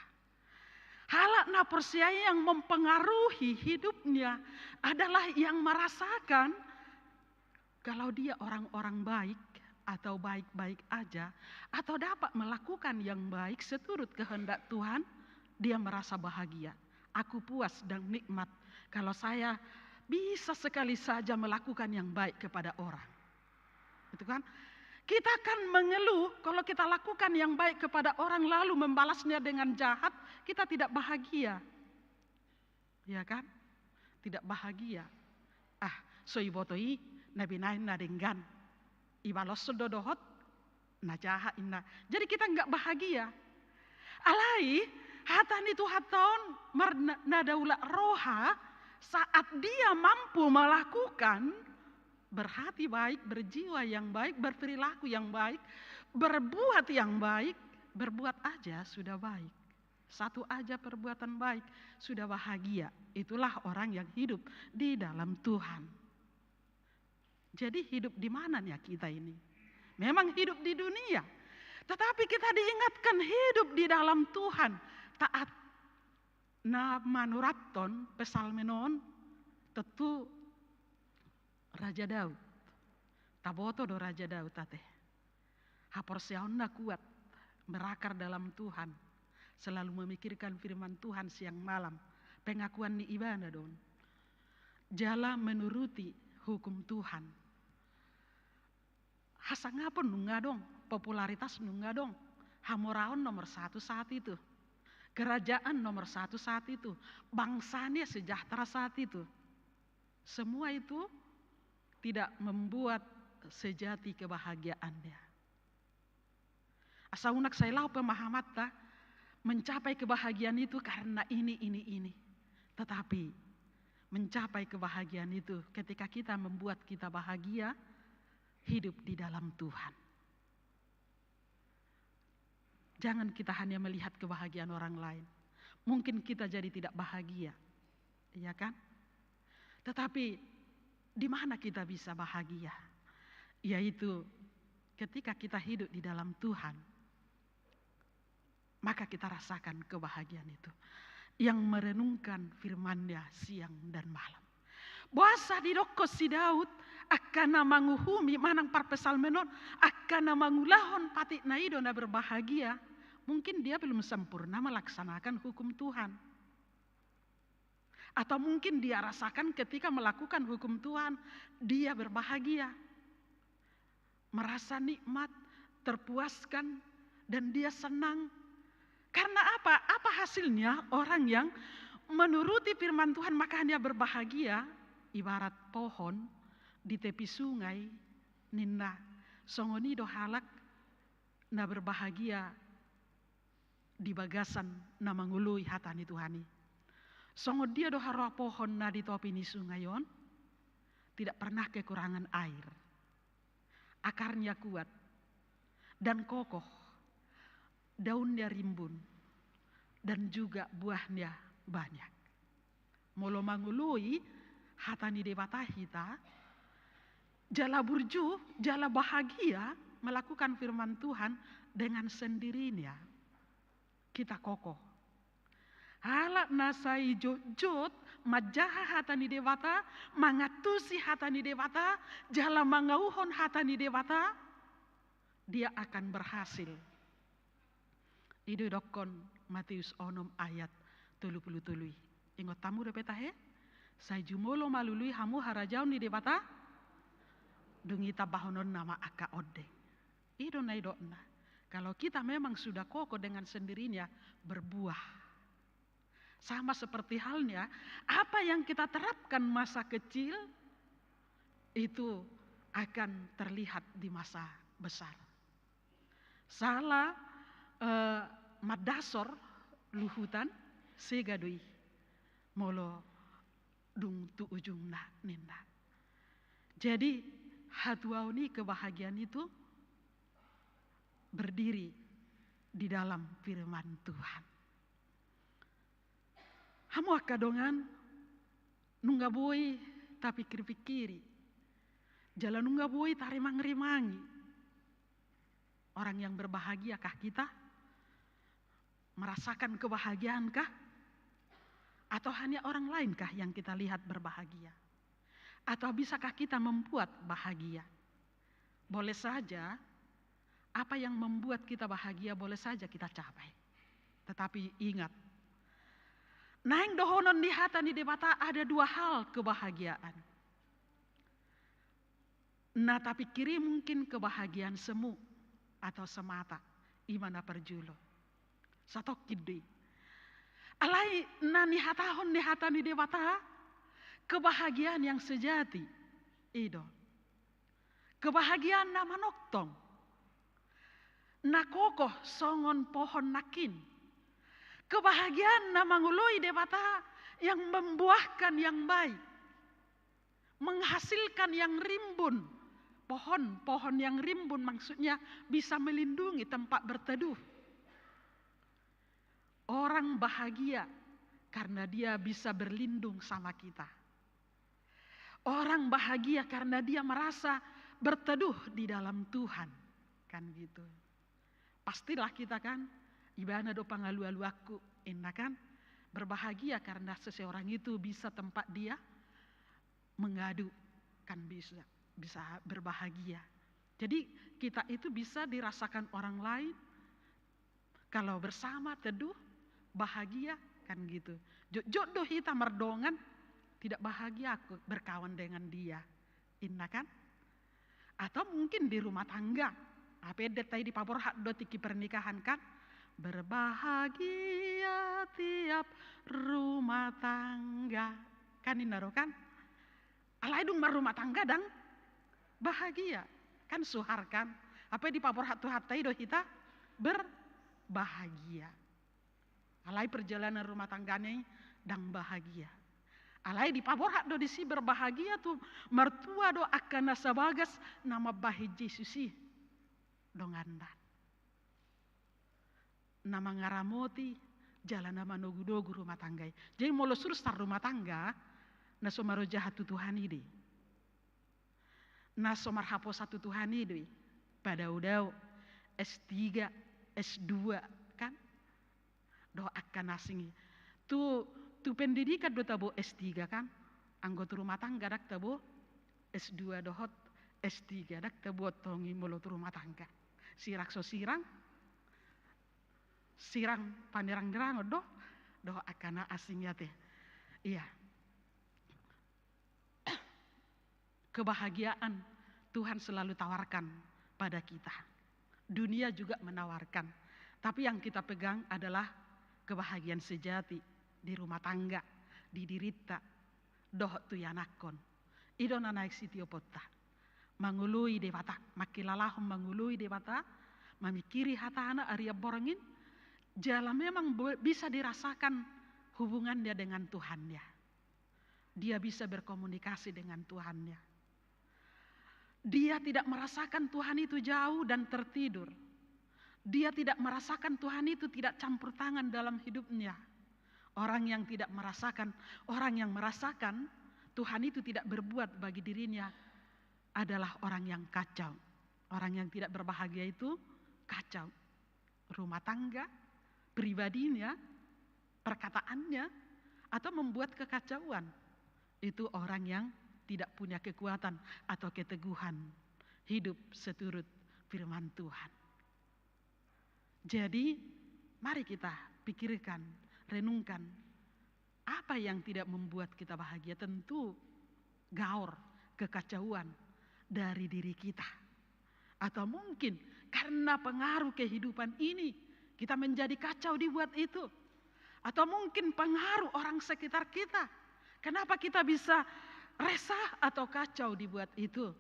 Halak na porsea yang mempengaruhi hidupnya adalah yang merasakan kalau dia orang-orang baik atau baik-baik aja atau dapat melakukan yang baik seturut kehendak Tuhan, dia merasa bahagia. Aku puas dan nikmat kalau saya bisa sekali saja melakukan yang baik kepada orang. Gitu kan? Kita akan mengeluh kalau kita lakukan yang baik kepada orang lalu membalasnya dengan jahat, kita tidak bahagia. Ya kan? Tidak bahagia. Ah, so iboto i na binaen na denggan. Ibaloshon do dohot na jahat inna. Jadi kita nggak bahagia. Alai hata ni Tuhanta on mar na, na daulat roha, saat dia mampu melakukan, berhati baik, berjiwa yang baik, berperilaku yang baik, berbuat yang baik, berbuat aja sudah baik. Satu aja perbuatan baik sudah bahagia. Itulah orang yang hidup di dalam Tuhan. Jadi hidup di mana nih kita ini? Memang hidup di dunia, tetapi kita diingatkan hidup di dalam Tuhan. Taat. Na manurathon psalmen on tentu Raja Daud. Taboto do Raja Daud ate. Haporseaonna kuat, berakar dalam Tuhan, selalu memikirkan firman Tuhan siang malam. Pengakuan ni ibana do on. Jala menuruti hukum Tuhan. Hasangapon nunga adong, popularitas nunga adong, hamoraon nomor satu saat itu. Kerajaan nomor satu saat itu, bangsanya sejahtera saat itu. Semua itu tidak membuat sejati kebahagiaannya. Asa unang sai laho pemahamanta mencapai kebahagiaan itu karena ini, ini, ini. Tetapi mencapai kebahagiaan itu ketika kita membuat kita bahagia, hidup di dalam Tuhan. Jangan kita hanya melihat kebahagiaan orang lain. Mungkin kita jadi tidak bahagia, iya kan? Tetapi di mana kita bisa bahagia? Yaitu ketika kita hidup di dalam Tuhan, maka kita rasakan kebahagiaan itu. Yang merenungkan firman-Nya siang dan malam. Boasa didokkon si Daud, angka na manguhumi manang parpsalmen on, angka na mangulahon patikna i do na berbahagia. Mungkin dia belum sempurna melaksanakan hukum Tuhan. Atau mungkin dia rasakan ketika melakukan hukum Tuhan, dia berbahagia. Merasa nikmat, terpuaskan, dan dia senang. Karena apa? Apa hasilnya? Orang yang menuruti firman Tuhan, makanya berbahagia, ibarat pohon di tepi sungai, ninna. Songon i do halak na berbahagia di bagasan na mangoloi hata ni Tuhan i. Songon dia do haroa pohon na di topi ni sungai on, tidak pernah kekurangan air. Akarnya kuat dan kokoh, daunnya rimbun, dan juga buahnya banyak. Molo mangoloi hata ni Debata hita, jala burju, jala bahagia melakukan firman Tuhan dengan sendirinya. Kita kokoh. Halak na sai jotjot manjaha hata ni Debata, mangantusi hata ni Debata, jala mangauhon hata ni Debata, dia akan berhasil. I do didokkon Matius onom ayat tolu pulu tolu i. Ingot hamu dope tahe? Sai jumolo ma lului hamu harajaon ni Debata, dung i tambahononna ma angka ondeng. I do na nidokna. Kalau kita memang sudah kokoh, dengan sendirinya berbuah. Sama seperti halnya, apa yang kita terapkan masa kecil, itu akan terlihat di masa besar. Sala, eh, mandasor luhutan, sega do i molo dung tu ujungna, ninna. Jadi, hatuaon i, kebahagiaan itu berdiri di dalam firman Tuhan. Hamu angka dongan, nunga boi tapikir-pikiri, jala nunga boi tarimang-rimangi. Orang yang berbahagiakah kita? Merasakan kebahagiaankah? Atau hanya orang lainkah yang kita lihat berbahagia? Atau bisakah kita membuat bahagia? Boleh saja, apa yang membuat kita bahagia boleh saja kita capai. Tetapi ingat, naeng dohonon ni hata ni Debata ada dua hal kebahagiaan. Na tapikiri mungkin kebahagiaan semu atau semata, i ma na parjolo. Satongkin do i. Alai na nihatahon ni hata ni Debata, kebahagiaan yang sejati, i do. Kebahagiaan na manongtong, na kokoh songon pohon nangkin. Kebahagiaan na mangoloi Debata yang membuahkan yang baik, menghasilkan yang rimbun. Pohon, pohon yang rimbun maksudnya bisa melindungi tempat berteduh. Orang bahagia karena dia bisa berlindung sama kita. Orang bahagia karena dia merasa berteduh di dalam Tuhan. Kan gitu. Pastilah kita kan, ibana do pangalualuanku, inna kan, berbahagia karena seseorang itu bisa tempat dia mengadu, kan bisa, bisa berbahagia. Jadi kita itu bisa dirasakan orang lain, kalau bersama teduh, bahagia, kan gitu. Jotjot do hita mardongan, tidak bahagia aku berkawan dengan dia, inna kan. Atau mungkin di rumah tangga. Apa ende tai dipaborhat do tingki pernikahan kan? Berbahagia tiap rumah tangga. Kan inna do kan? Alai dung marrumah tangga ndang bahagia. Kan suhar kan? Apa dipaborhat Tuhanta i do hita berbahagia. Alai perjalanan rumah tanggana i ndang bahagia. Alai dipaborhat do disi berbahagia tu martua do angka na sabagas na mambahen Jesus i donganna. Na mangaramoti jala na manogunogu rumah tangga i. Jadi molo suruh star rumah tangga, na so marojahan tu Tuhan i do i. Na so marhaposan tu Tuhan i do i. Padaodao, S tiga, S dua, kan? Dohot angka na asing i. Tu, tu pendidikan do tabo S tiga kan? Anggo tu rumah tangga ndang tabo S dua dohot S tiga, ndang tabo tong i molo tu rumah tangga. Sirang so sirang, sirang panirangnirangon do, dohot angka na asing i ate. Iya. Kebahagiaan Tuhan selalu tawarkan pada kita. Dunia juga menawarkan. Tapi yang kita pegang adalah kebahagiaan sejati di rumah tangga, di dirinta, dohot tu ianakhon. I do na naeng sitioponta. Mangoloi Debata, mangkilalahon mangoloi Debata, mamingkiri hatana arian borngin, jala memang bo-, bisa dirasakan hubungannya dengan Tuhannya. Dia bisa berkomunikasi dengan Tuhannya. Dia tidak merasakan Tuhan itu jauh dan tertidur. Dia tidak merasakan Tuhan itu tidak campur tangan dalam hidupnya. Orang yang tidak merasakan, orang yang merasakan Tuhan itu tidak berbuat bagi dirinya adalah orang yang kacau. Orang yang tidak berbahagia itu kacau. Rumah tangga, pribadinya, perkataannya, atau membuat kekacauan. Itu orang yang tidak punya kekuatan atau keteguhan hidup seturut firman Tuhan. Jadi, mari kita pikirkan, renungkan, apa yang tidak membuat kita bahagia? Tentu gaor, kekacauan dari diri kita. Atau mungkin karena pengaruh kehidupan ini, kita menjadi kacau dibuat itu. Atau mungkin pengaruh orang sekitar kita. Kenapa kita bisa resah atau kacau dibuat itu?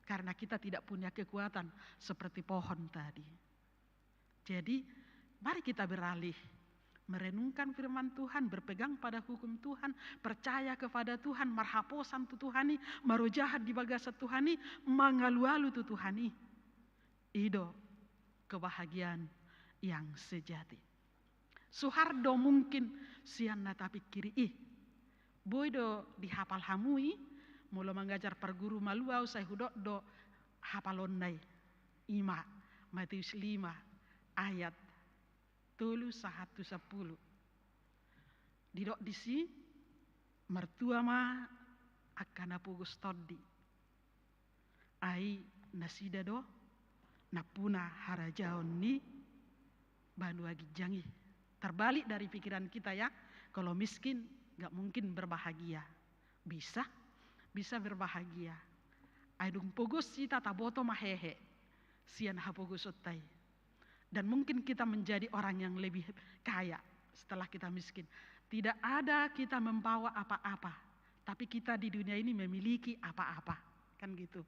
Karena kita tidak punya kekuatan seperti pohon tadi. Jadi, mari kita beralih merenungkan firman Tuhan, berpegang pada hukum Tuhan, percaya kepada Tuhan, marhaposan tu Tuhan i, marojahan di bagasan Tuhan i, mangalualu tu Tuhan i. I do kebahagiaan yang sejati. Suhar do mungkin sian na tapingkiri i. Boi do dihapal hamu i, molo mangajar parguru malua au sai hudok do hapalonna i. Ima Matius lima ayat tolu sahat tu sampulu. Didok disi, martua ma angka na pogos tondi. Ai nasida do nampuna harajaon ni banua ginjang i. Terbalik dari pikiran kita ya, kalau miskin nggak mungkin berbahagia. Bisa, bisa berbahagia. Ai dung pogos hita taboto ma hehe sian hapogosonta i. Dan mungkin kita menjadi orang yang lebih kaya setelah kita miskin. Tidak ada kita membawa apa-apa, tapi kita di dunia ini memiliki apa-apa, kan gitu.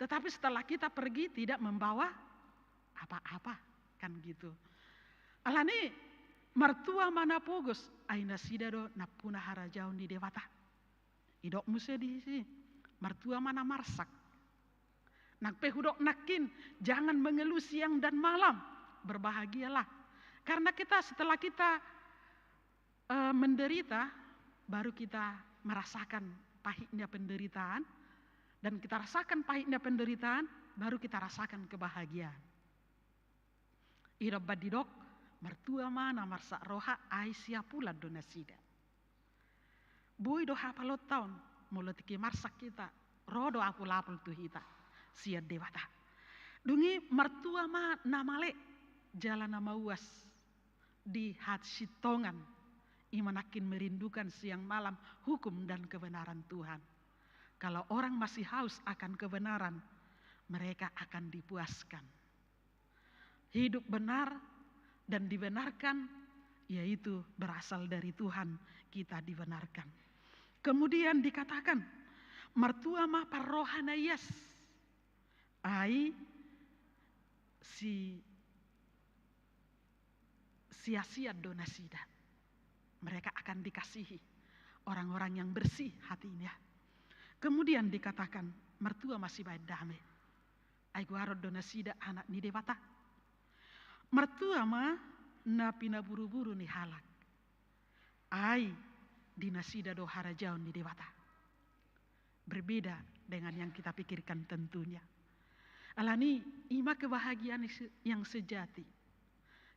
Tetapi setelah kita pergi tidak membawa apa-apa, kan gitu. Alani martua ma na pogos, ai nasida do nampuna harajaon ni Debata. Idok muse disi, martua ma na marsak. Nang pe hudok nangkin, jangan mengeluh siang dan malam, berbahagialah. Karena kita, setelah kita eh, menderita, baru kita merasakan pahitnya penderitaan, dan kita rasakan pahitnya penderitaan, baru kita rasakan kebahagiaan. Idok ba didok, martua ma na marsak roha, ai siapulan do nasida. Boi do hapalonta on, molo tingki marsak hita, ro do apul-apul tu hita sian Debata. Dung i martua ma na male jala na mauas di hasintongan, ima nangkin merindukan siang malam hukum dan kebenaran Tuhan. Kalau orang masih haus akan kebenaran, mereka akan dipuaskan. Hidup benar dan dibenarkan, yaitu berasal dari Tuhan, kita dibenarkan. Kemudian dikatakan, martua ma parroha na ias, ai si, siasian do nasida. Mereka akan dikasihi, orang-orang yang bersih hatinya. Kemudian dikatakan, martua ma sibaen dame. Ai goaron do nasida anak ni Debata. Martua ma na pinaburu-buru ni halak. Ai di nasida do harajaon ni Debata. Berbeda dengan yang kita pikirkan tentunya. Alani, ima kebahagiaan se-, yang sejati.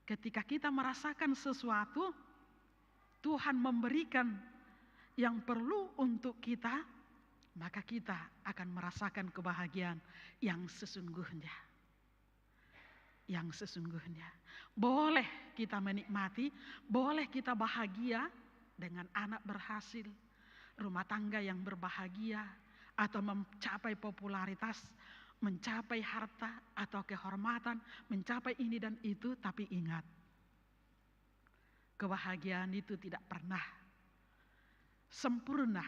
Ketika kita merasakan sesuatu, Tuhan memberikan yang perlu untuk kita, maka kita akan merasakan kebahagiaan yang sesungguhnya. Yang sesungguhnya. Boleh kita menikmati, boleh kita bahagia dengan anak berhasil, rumah tangga yang berbahagia, atau mencapai popularitas, mencapai harta atau kehormatan, mencapai ini dan itu, tapi ingat, kebahagiaan itu tidak pernah sempurna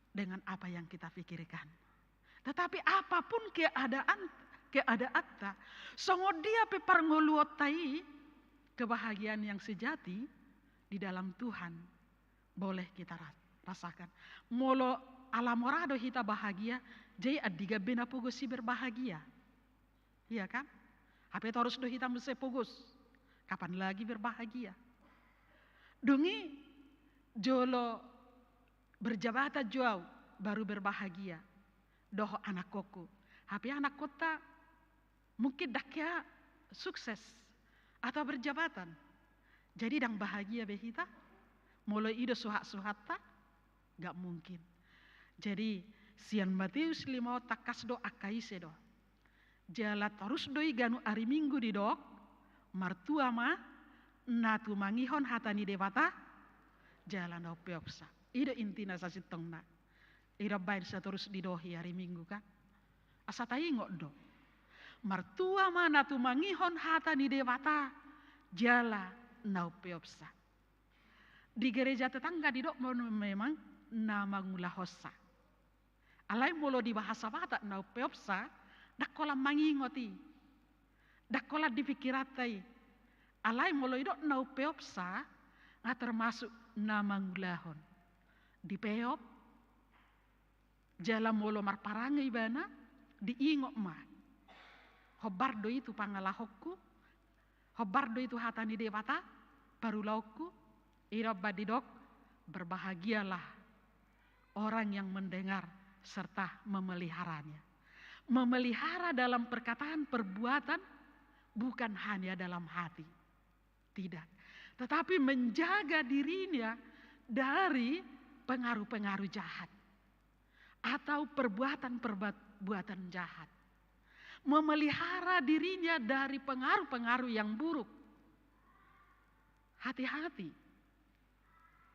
dengan apa yang kita pikirkan. Tetapi apapun keadaan, keadaanta, songon dia pe parngoluonta i, kebahagiaan yang sejati di dalam Tuhan Boleh kita ra-, rasakan. Molo ala mora do hita bahagia, jadi andigan be na pogos i berbahagia. Iya kan? Hape torus do hita muse pogos. Kapan lagi berbahagia? Dung i jolo berjabatan jo au baru berbahagia. Dohot anakkonku. Hape anakkonta mungkin ndang hea sukses atau berjabatan. Jadi ndang bahagia be hita? Molo i do suhat-suhatta? Nggak mungkin. Jadi sian Mateus lima on tangkas do angka ise do. Jala torus do i ganup ari Minggu didok, martua ma na tumangihon hata ni Debata, jala na umpeopsa. I do intina sasintongna. I do umbahen satorus didok i ari Minggu kan. Asa taingot do. Martua ma na tumangihon hata ni Debata, jala na umpeopsa. Di gereja tetangga didok memang na mangulahonsa. Alai molo di bahasa Batak na umpeopsa, ndang holan mangingot i. Ndang holan di pikiranta i. Alai molo didok na umpeopsa, nga termasuk na mangulahon. Dipeop, jala molo marparange ibana, diingot ma. Hombar do i tu pangalahonku, hombar do i tu hata ni Debata, parulaonku, i do umbahen didok, berbahagialah orang yang mendengar serta memeliharanya. Memelihara dalam perkataan, perbuatan, bukan hanya dalam hati. Tidak. Tetapi menjaga dirinya dari pengaruh-pengaruh jahat atau perbuatan-perbuatan jahat. Memelihara dirinya dari pengaruh-pengaruh yang buruk. Hati-hati.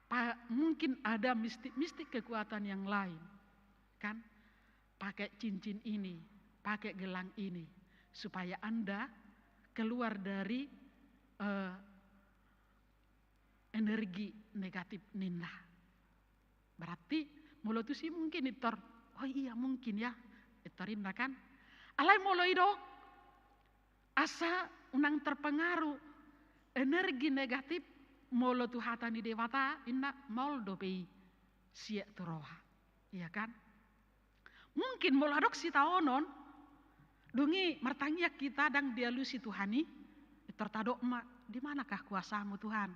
Pa-, mungkin ada mistik-mistik kekuatan yang lain. Kan? Pakai cincin ini, pakai gelang ini, supaya Anda keluar dari, eh, energi negatif ninna. Berarti molo tusi mungkin pintor, oh iya mungkin ya, pintor ninna kan. Alai molo didok, asa unang terpengaruh energi negatif, molo tu hata ni Debata ninna maol dope i siat tu roha. Iya kan? Mungkin molo adong sitaonon, dung i martangiang hita ndang dialusi Tuhan i, pintor tadok ma, di manakah kuasamu Tuhan?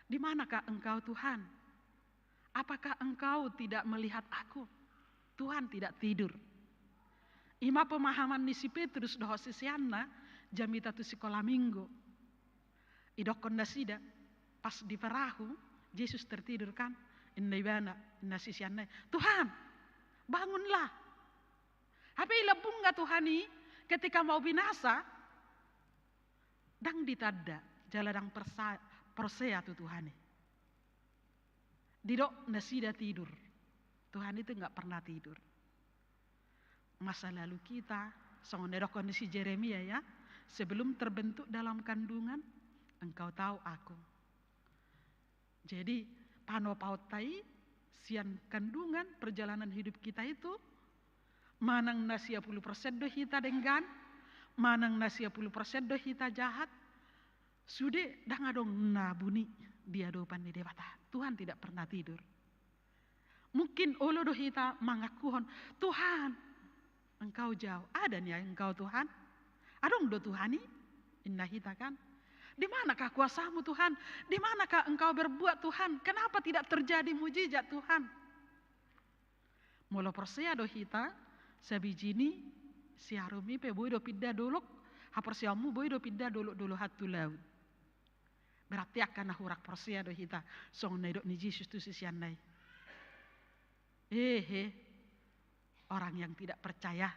Di manakah Engkau Tuhan? Apakah Engkau tidak melihat aku? Tuhan tidak tidur. I ma pemahaman ni si Petrus dohot siseanna jamita tu sikola Minggu. Didokkon nasida, pas di perahu, Jesus tertidur kan, ninna ibana, ninna siseanna i, Tuhan, bangunlah. Hape i lambungna Tuhan i, ketika mau binasa, ndang ditanda, jala ndang persa-, porsea tu Tuhan i. Didok nasida tidur. Tuhan itu nggak pernah tidur. Masa lalu kita, songon na didokkon ni si Jeremia ya, sebelum terbentuk dalam kandungan, Engkau tahu aku. Jadi, panopaonta i, sian kandungan perjalanan hidup kita itu, manang na sia pulu persen do hita denggan, manang na sia pulu persen do hita jahat, sude ndang adong na buni di adopan ni Debata. Tuhan tidak pernah tidur. Mungkin olo do hita mangakuhon, Tuhan, Engkau jauh. Ada nian Engkau Tuhan? Adong do Tuhan i? Ninna hita kan? Di manakah kuasamu Tuhan? Di manakah Engkau berbuat Tuhan? Kenapa tidak terjadi mujizat Tuhan? Molo porsea do hita, sabijini, siarum i pe boi do pinda dolok, haporseaonmu boi do pinda dolok-dolohan tu laut. Berarti angka na hurang porsea do hita, songon na didok ni Jesus tu siseanna i. Hehe, orang yang tidak percaya,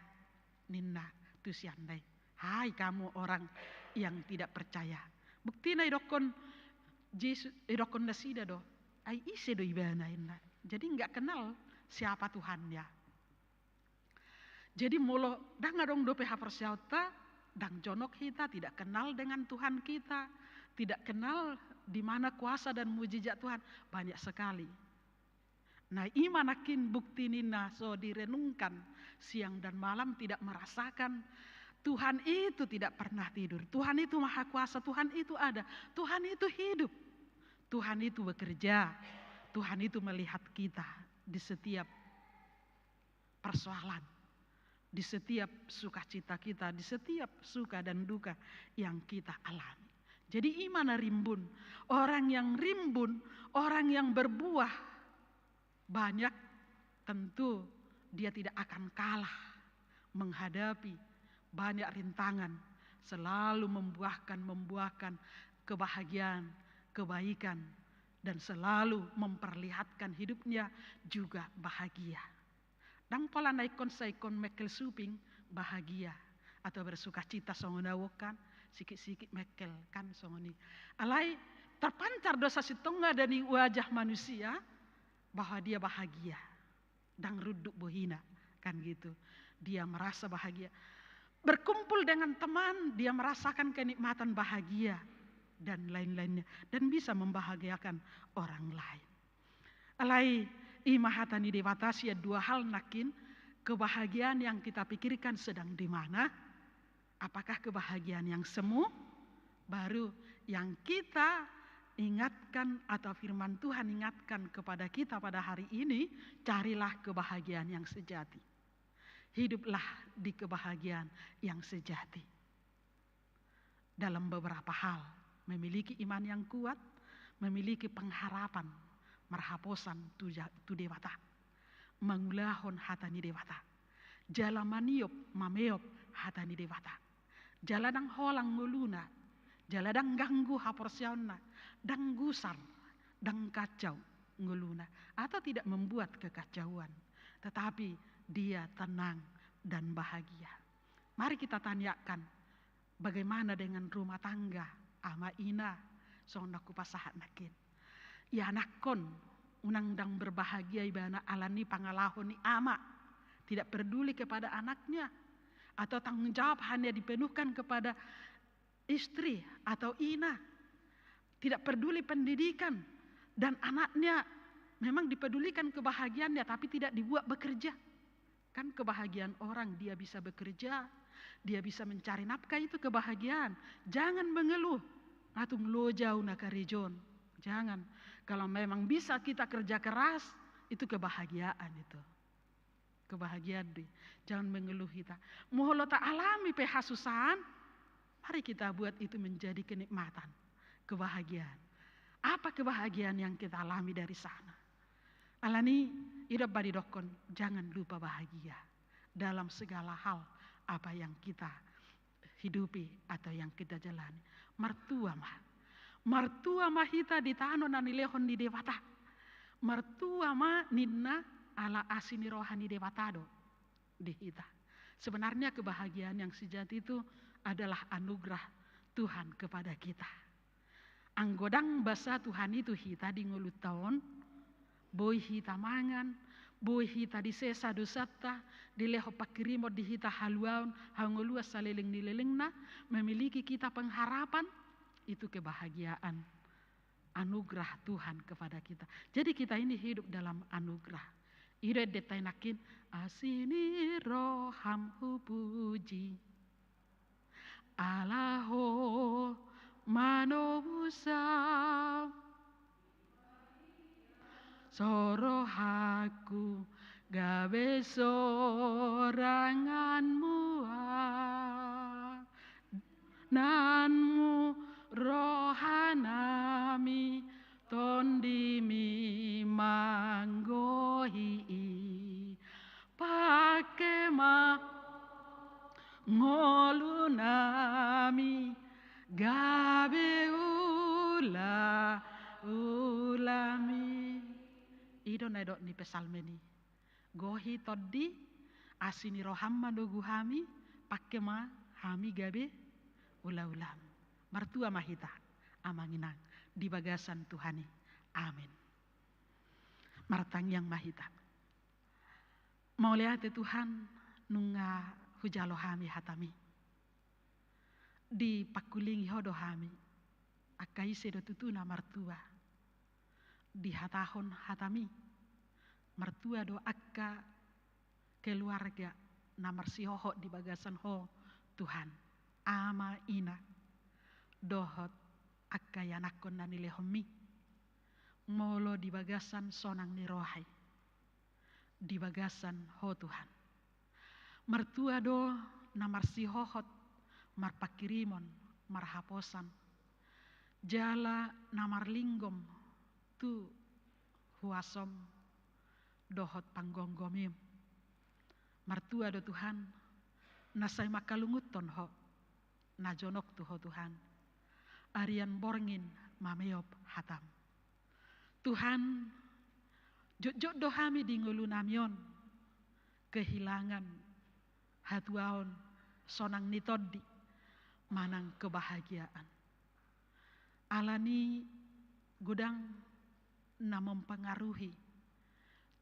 ninna tu siseanna i. Hai kamu orang yang tidak percaya. Buktina didokkon Jesus, didokkon nasida do. Ai ise do ibana ninna. Jadi nggak kenal siapa Tuhannya. Jadi molo ndang adong dope haporseaonta, ndang jonok hita, tidak kenal dengan Tuhan kita, tidak kenal di mana kuasa dan mujizat Tuhan. Banyak sekali. Nah, i ma nangkin bukti ninna so direnungkan siang dan malam, tidak merasakan Tuhan itu tidak pernah tidur. Tuhan itu maha kuasa, Tuhan itu ada, Tuhan itu hidup. Tuhan itu bekerja. Tuhan itu melihat kita di setiap persoalan, di setiap sukacita kita, di setiap suka dan duka yang kita alami. Jadi ima na rimbun, orang yang rimbun, orang yang berbuah banyak, tentu dia tidak akan kalah menghadapi banyak rintangan, selalu membuahkan, membuahkan kebahagiaan, kebaikan, dan selalu memperlihatkan hidupnya juga bahagia. Ndang pola na ingkon sai ingkon mengkel suping bahagia atau bersukacita songon au on kan, sikit-sikit mengkel kan songon i. Alai terpancar do sasintongna dari wajah manusia bahwa dia bahagia. Ndang runduk bohina, kan gitu. Dia merasa bahagia. Berkumpul dengan teman, dia merasakan kenikmatan bahagia dan lain-lainnya, dan bisa membahagiakan orang lain. Alai ima hata ni Debata sian dua hal nangkin, kebahagiaan yang kita pikirkan sedang di mana, apakah kebahagiaan yang semu, baru yang kita ingatkan atau firman Tuhan ingatkan kepada kita pada hari ini, carilah kebahagiaan yang sejati. Hiduplah di kebahagiaan yang sejati. Dalam beberapa hal, memiliki iman yang kuat, memiliki pengharapan, marhaposan tu ja-, tu Debata. Mangulahon hata ni Debata. Jala maniop, mameop hata ni Debata. Jala ndang holang ngoluna, jala ndang ganggu haporseaonna, ndang gusar, ndang kacau ngoluna, atau tidak membuat kekacauan, tetapi dia tenang dan bahagia. Mari kita tanyakan, bagaimana dengan rumah tangga ama ina, songon na hupasahat nangkin. Ianakhon, unang ndang berbahagia ibana ala ni pangalaho ni ama, tidak peduli kepada anaknya, atau tanggung jawab hanya dipenuhkan kepada istri atau ina, tidak peduli pendidikan, dan anaknya memang dipedulikan kebahagiaannya, tapi tidak dibuat bekerja. Kan kebahagiaan orang, dia bisa bekerja, dia bisa mencari nafkah, itu kebahagiaan. Jangan mengeluh, "Nga tung loja au na karejoon." Jangan. Kalau memang bisa kita kerja keras, itu kebahagiaan itu. Kebahagiaan do i. Jangan mengeluh hita. Molo taalami pe hasusaan, mari kita buat itu menjadi kenikmatan, kebahagiaan. Apa kebahagiaan yang kita alami dari sana? Alani i do umbahen didokkon, jangan lupa bahagia dalam segala hal apa yang kita hidupi atau yang kita jalani. Martua ma. Martua ma hita di tano na nilehon ni Debata. Martua ma ninna ala asi ni roha ni Debata do di hita. Sebenarnya kebahagiaan yang sejati itu adalah anugerah Tuhan kepada kita. Anggo ndang basa Tuhan i tu hita di ngolunta on, boi hita mangan, boi hita disesa dosanta, dilehon pangkirimon di hita haluaon, hangoluan saleleng ni lelengna, memiliki kita pengharapan, itu kebahagiaan, anugerah Tuhan kepada kita. Jadi kita ini hidup dalam anugerah. I do endenta i nangkin, asi ni roham hupuji. Ala Ho manobushon, so rohangku gabe sorangan muna. Nanmu rohanami, tondimi manggohi i. Pangke ma ngolunami gabe ulaulami. I do na nidok ni psalmen i. Gohi tondi, asi ni roham manogu hami, pangke ma hami gabe ulaulam. Martua ma hita, amang inang, di bagasan Tuhan i. Amen. Martangiang ma hita. Mauliate Tuhan, nunga hujalo hami hatami. Dipangkulingi Ho do hami, angka ise do tutu na martua. Dihatahon hatami, martua do angka keluarga na marsihohot di bagasan Ho, Tuhan, ama, ina, dohot angka ianakhon na nilehonmi. Molo di bagasan sonang ni roha i, di bagasan Ho Tuhan. Martua do na marsihohot marpangkirimon, marhaposan, jala na marlinggom tu huasom dohot panggonggomim. Martua do Tuhan, na sai mangkalungunhon Ho, na jonok tu Ho Tuhan, arian borngin mameop hatam. Tuhan, jotjot do hami di ngolunami on kehilangan hatuaon, sonang ni tondi manang kebahagiaan. Alani godang na mempengaruhi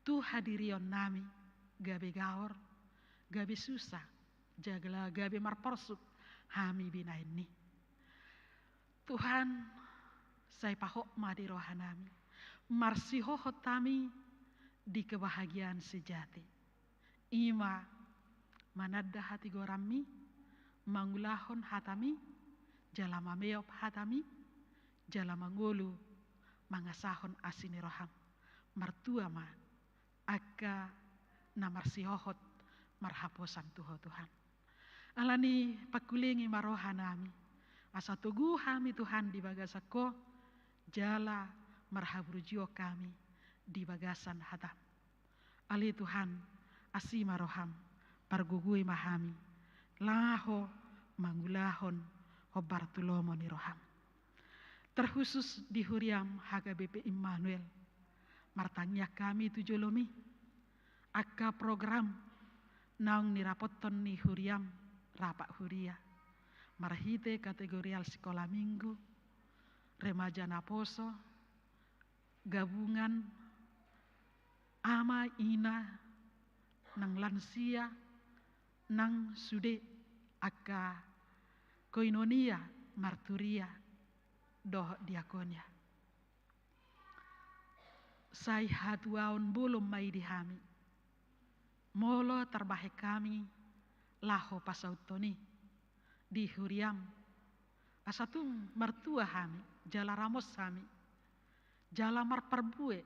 tu hadirionnami, gabe gaor, gabe susa, jala gabe marporsuk hami binahen i. Tuhan, sai pahot ma di rohanami, marsihohot hami di kebahagiaan sejati. I ma mananda hatigoranmi, mangulahon hatami, jala mameop hatami, jala mangolu mangasahon asi ni roham. Martua ma angka na marsihohot marhaposan tu Ho Tuhan. Alani pangkulingi ma rohanami, asa togu hami Tuhan di bagasan Ho, jala marhaburjuon hami di bagasan hatam. Ale Tuhan, asi ma roham, pargogoi ma hami, laho mangulahon hombar tu lomo ni roham. Terkhusus di huriam H K B P Immanuel, martangiang hami tu jolomi, angka program naung nirapothon ni huriam, rapat huria, marhite kategorial sikola minggu, remaja naposo, gabungan, ama, ina, nang lansia, nang sude angka koinonia, marturia dohot diakonia. Sai hatuaon bolon ma i di hami, molo tarbahen hami laho pasauthon i di huriam, asa tung martua hami, jala ramos hami, jala marparbue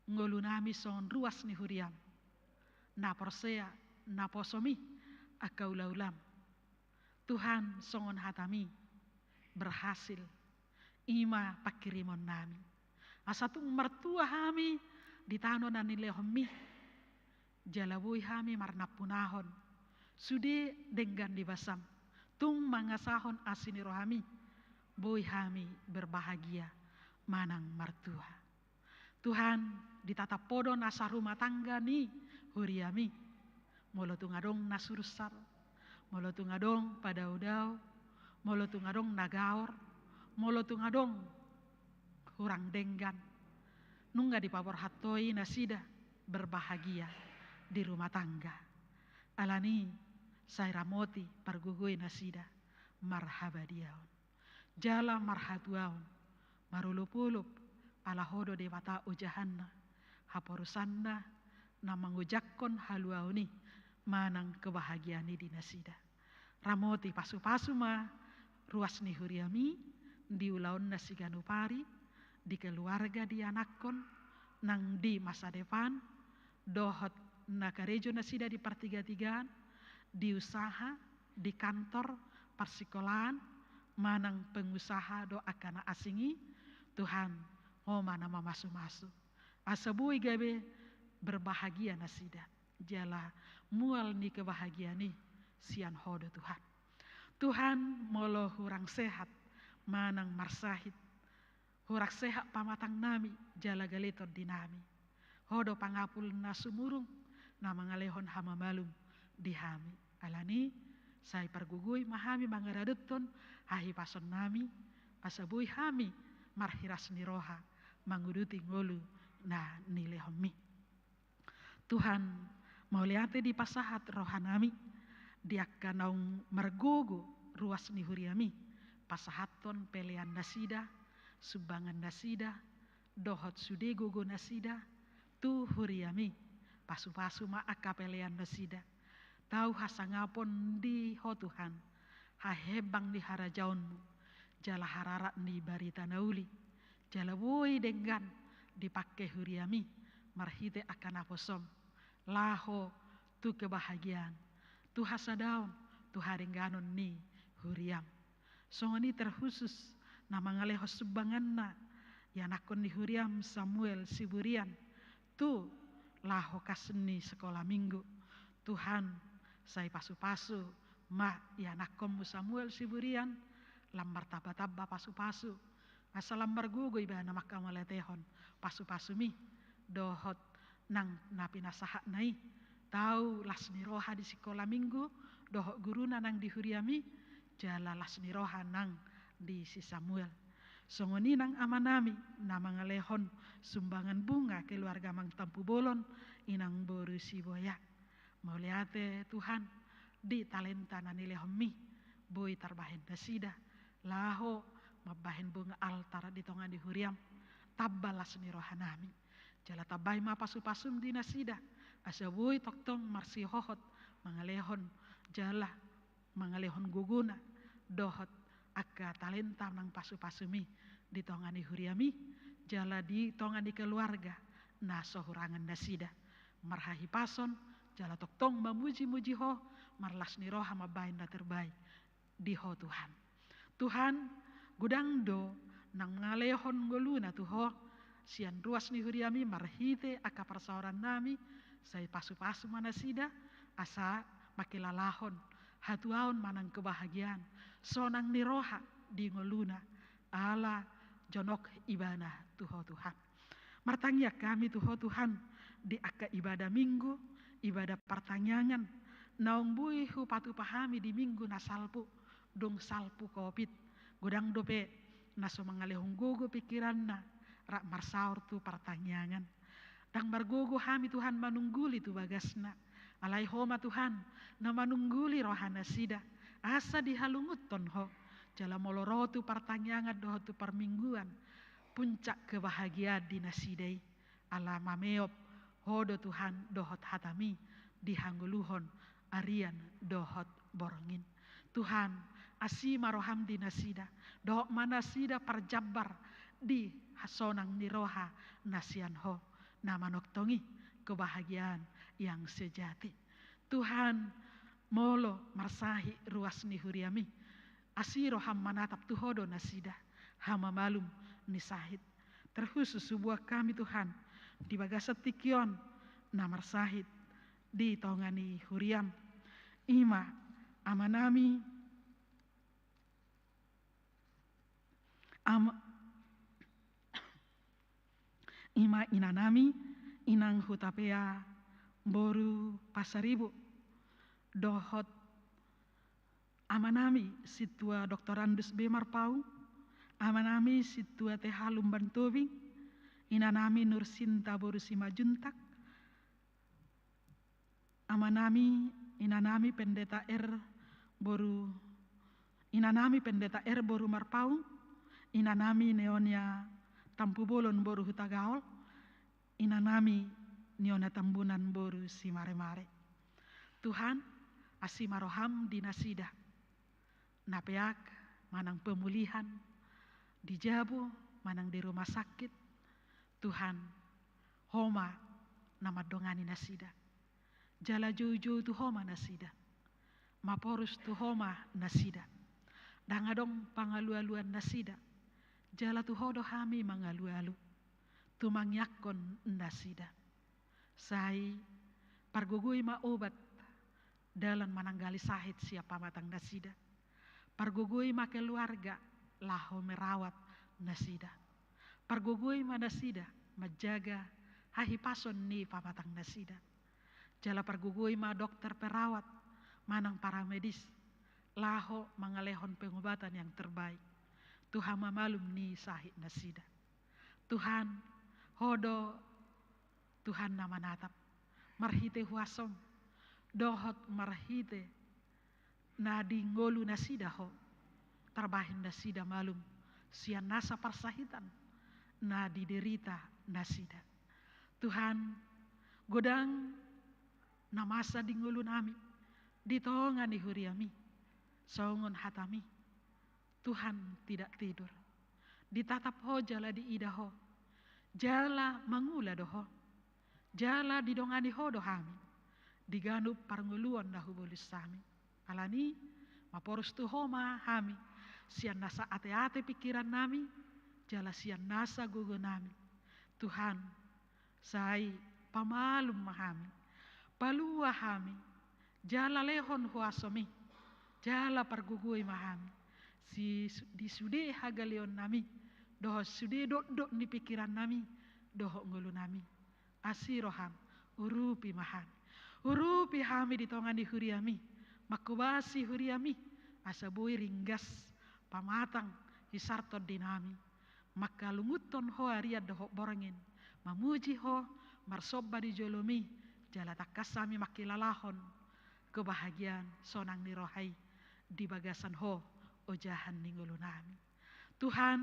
ngolunami songon ruas ni huriam, na porsea naposomi angka ulaulam. Tuhan, songon hatami, berhasil, i ma pangkirimonnami, asa tung martua hami di tano na nilehonmi, jala boi hami marnampunahon sude denggan ni basam, tung mangasahon asi ni rohami, boi hami berbahagia manang martua. Tuhan, ditatap Ho do nasa rumah tangga ni huriami. Molo tung adong na sursar, molo tung adong padaodao, molo tung adong na gaor, molo tung adong hurang denggan, nunga dipaborhat Ho i nasida berbahagia di rumah tangga. Alani, sai ramoti, pargogoi nasida marhabadiaon, jala marhatuaon, marolopolop, ala Ho do Debata ojahanna, haporusanna, na mangojakhon haluaon i manang kebahagiaan i di nasida. Ramoti, pasupasu ma ruas ni huriami di ulaonna siganup ari, di keluarga, di anakhon, nang di masa depan, dohot na karejo nasida di partigatigaan, di usaha, di kantor, parsikolaan, manang pengusaha dohot angka na asing i. Tuhan, Ho ma na mamasumasu, asa boi gabe berbahagia nasida, jala mual ni kebahagiaan i sian Ho do Tuhan. Tuhan, molo hurang sehat manang marsahit, hurang sehat pamatangnami jala gale tondinami, Ho do pangapul na sumurung, na mangalehon hamamalum di hami. Alani, sai pargogoi ma hami mangaradothon hahipasonnami, asa boi hami marhiras ni roha manguduti ngolu na nilehonmi. Tuhan, mauliate dipasahat rohanami di angka naung margogo ruas ni huriami, pasahathon pelean nasida, sumbangan nasida, dohot sude gogo nasida tu huriami. Pasupasu ma angka pelean nasida, tau hasangapon di Ho Tuhan, hahembang ni harajaonmu, jala hararat ni barita na uli, Jala boi denggan dipangke huriami marhite angka naposom laho tu kebahagiaan, tu hasadaon, tu hadengganon ni huriam. Songon i terkhusus na mangalehon sumbanganna ianakkon ni huriam Samuel Siburian tu laho kas ni sekolah minggu. Tuhan, sai pasupasu ma ianakkonmu Samuel Siburian, lam martambatamba pasupasu, asa lam margogo ibana mangkamauliatehon pasupasumi dohot nang na pinasahatna i. Tau las ni roha di sikola minggu dohot guruna nang di huriami, jala las ni roha nang di si Samuel. Songon i nang amanami na mangalehon sumbangan bunga keluarga Amang Tampubolon, inang boru Siboya. Mauliate Tuhan, di talenta na nilehonmi, boi tarbahen nasida laho mambahen bunga altar di tonga ni huriam. Tamba las ni rohanami. Jala tambai ma pasupasum di nasida, asa boi tongtong marsihohot mangalehon jala mangalehon gogona dohot angka talenta nang pasupasumi di tonga ni huriami, jala di tonga ni keluarga na so hurangan nasida. Marhahipason, jala tongtong mamujimuji Ho, marlas ni roha mambahen na terbaik di Ho Tuhan. Tuhan, godang do nang mangalehon ngoluna tu Ho sian ruas ni huriami marhite angka parsaorannami, sai pasupasu ma nasida, asa mangkilalahon hatuaon manang kebahagiaan, sonang ni roha di ngoluna, ala jonok ibana tu Ho Tuhan. Martangiang hami tu Ho Tuhan, di angka ibadah minggu, ibadah partangiangan, naung boi hupatupa hami di minggu na salpu, dung salpu covid, godang dope na so mangalehon gogo pingkiranna rap marsaor tu partangiangan. Ndang margogo hami Tuhan manungguli tu bagasna. Alai Ho ma Tuhan na manungguli rohanasida, asa dihalungunhon Ho. Jala molo ro tu partangiangan dohot tu parmingguan, puncak kebahagiaan di nasida i. Ala mameop Ho do Tuhan dohot hatami di hangoluhon arian dohot borngin. Tuhan, asi ma roham di nasida, dohot ma nasida parjambar di hasonang ni roha na sian Ho, na manongtongi kebahagiaan yang sejati. Tuhan, molo marsahit ruas ni huriami, asi roham manatap tu Ho do nasida, hamamalum ni sahit. Terkhusus huboan hami Tuhan, di bagasan tingki on na marsahit di tonga ni huriam. I ma amanami, ama, i ma inanami, inang Hutapea boru Pasaribu, dohot amanami Sintua Doktorandus B Marpaung, amanami Sintua T H Lumban Tobing, inanami Nursinta boru Simanjuntak, amanami, inanami Pendeta R boru, inanami Pendeta R boru Marpaung, inanami Neonia Tampubolon boru Hutagaol, inanami Niona Tambunan boru Simaremare. Tuhan, asi ma roham di nasida na peak manang pemulihan di jabu manang di rumah sakit. Tuhan, Ho ma na mandongani nasida. Jala joujou tu Ho ma nasida. Maporus tu Ho ma nasida. Ndang adong pangalualuan nasida. Jala tu Ho do hami mangalualu, tumangiangkon nasida. Sai pargogoi ma obat dalan mananggali sahit sian pamatang nasida. Pargogoi ma keluarga laho merawat nasida. Pargogoi ma nasida manjaga hahipason ni pamatang nasida. Jala pargogoi ma dokter, perawat manang paramedis laho mangalehon pengobatan yang terbaik tu hamamalum ni sahit nasida. Tuhan, Ho do Tuhan na manatap, marhite huasom dohot marhite na di ngolu nasida Ho, tarbahen nasida malum sian nasa parsahitan na diderita nasida. Tuhan, godang na masa di ngolunami di tonga ni huriami, songon hatami, Tuhan tidak tidur. Ditatap Ho jala diida Ho, jala mangula do Ho, jala didongani Ho do hami di ganup parngoluon na hubolus hami. Alani, maporus tu Ho ma hami, sian nasa ateate pingkirannami, jala sian nasa gogonami. Tuhan, sai pamalum ma hami, palua hami, jala lehon huasomi, jala pargogoi ma hami, si, di sude hagaleonnami, dohot sude dokdok ni pingkirannami, dohot ngolunami. Asi roham, urupi ma hami. Urupi hami di tonga ni huriami, mangkobasi huriami, asa boi ringgas, pamatang, hisar tondinami. Mangkalungunhon Ho arian dohot borngin, mamuji Ho, marsomba di jolomi, jala tangkas hami mangkilalahon kebahagiaan sonang ni roha i di bagasan Ho, ojahan ni ngolunami. Tuhan,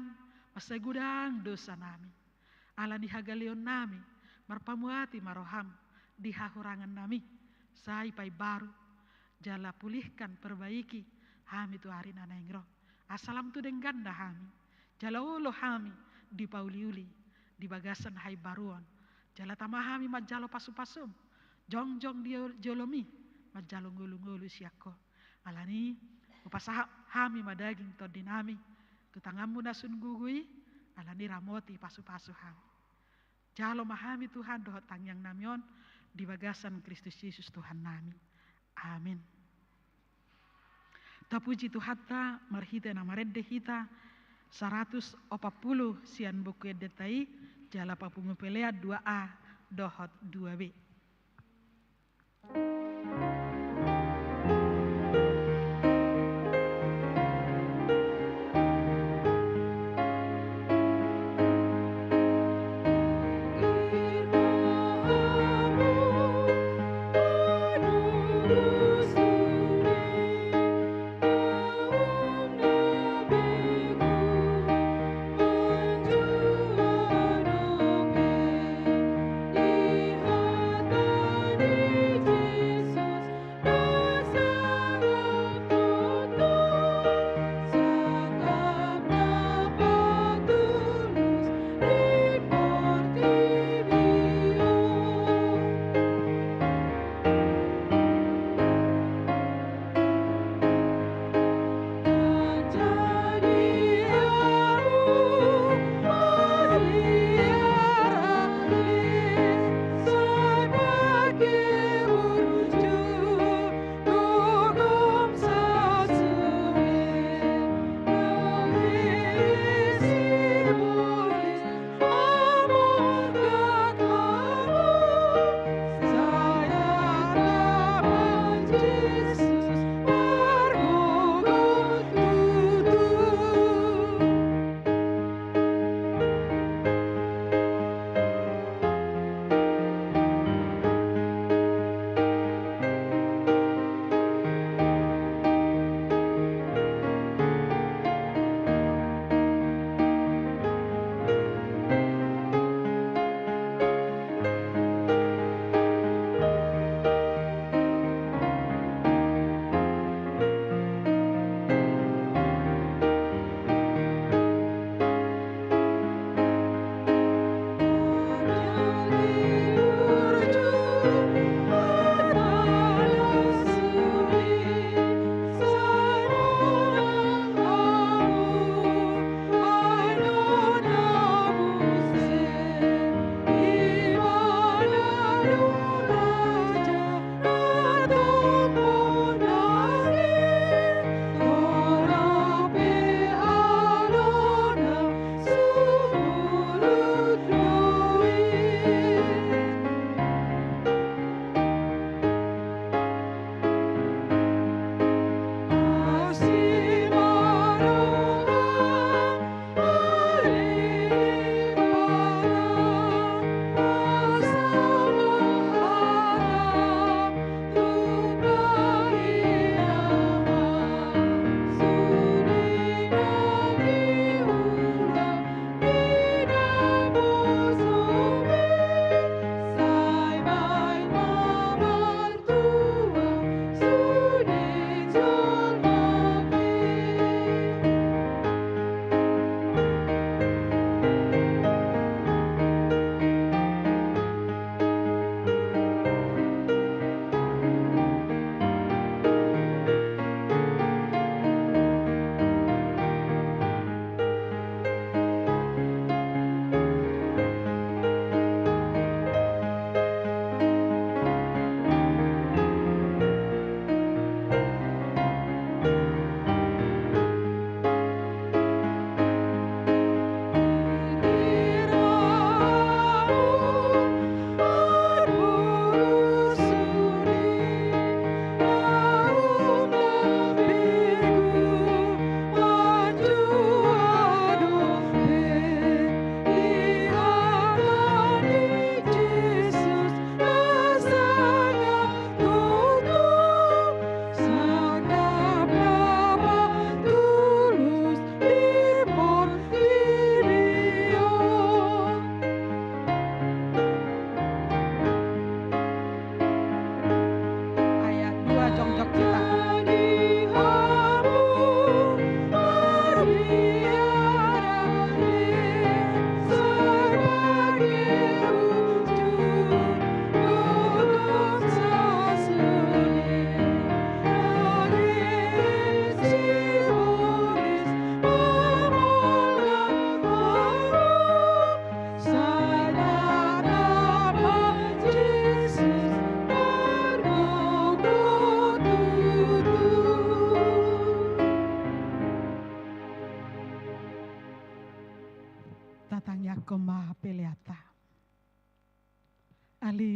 mansai godang dosanami. Alani hagaleonnami, marpamuati ma roham di hahurangannami, sai paimbaru, jala pulihkan, perbaiki hami tu ari na naeng ro. Asa lam tu dengganna hami, jala olo hami dipauliuli di bagasan haimbaruon, jala tama hami manjalo pasupasum, jongjong di jolomi manjalo ngolungolu sian Ho. Alani, hupasahat hami ma daging tondinami tu tanganmu na sun gogo i, alani ramoti pasupasu hami. Jalo ma hami Tuhan dohot tangiangnami on di bagasan Kristus Jesus Tuhannami. Amin. Tapuji Tuhanta marhite na marende hita saratus opat pulu sian Buku Endenta i, jala papungu pelean dua A dohot dua B.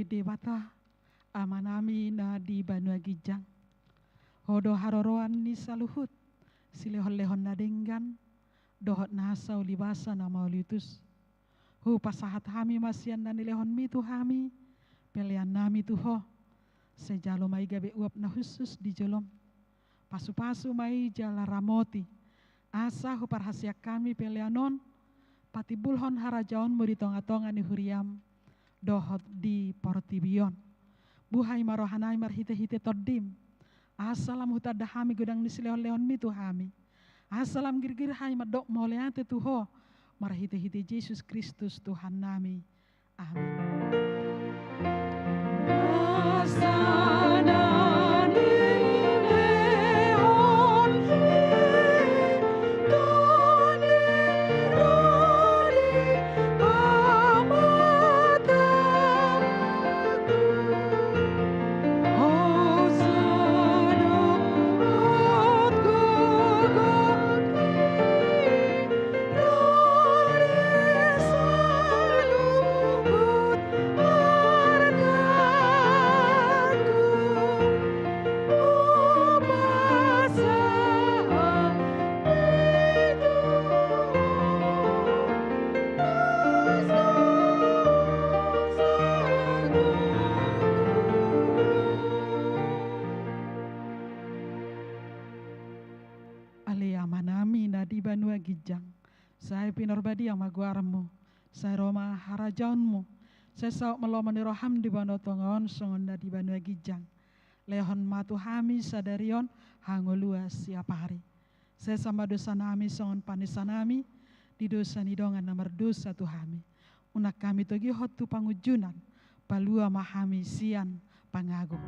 Debata, Amanami na di banua ginjang. Ho do haroroan ni saluhut silehonlehon na denggan dohot nasa ulibasa na mauliutus. Hupasahat hami ma sian na nilehonmi tu hami peleannami tu Ho. Sai jalo ma i gabe uap na hushus di jolom. Pasupasu ma i jala ramoti, asa huparhaseang hami pelean on patimbulhon harajaonmu di tongatonga ni huriam dohot di portibi on. Buhai ma rohanami marhitehite Tondim, asa lam hutanda hami godang ni silehonlehonmi tu hami, asa lam girgir hami mandok mauliate tu Ho marhitehite Jesus Kristus Tuhannami. Amin. Ale Amanami na di banua ginjang, sai pinarbadia ma goarmu, sai ro ma harajaonmu, sai saut ma lomo ni roham di banua tonga on songon na di banua ginjang. Lehon ma tu hami sadari on hangoluan siapari. Sesa ma dosanami songon panesanami di dosa ni dongan na mardosa tu hami. Unang hami togihon tu pangunjunan, palua ma hami sian pangago.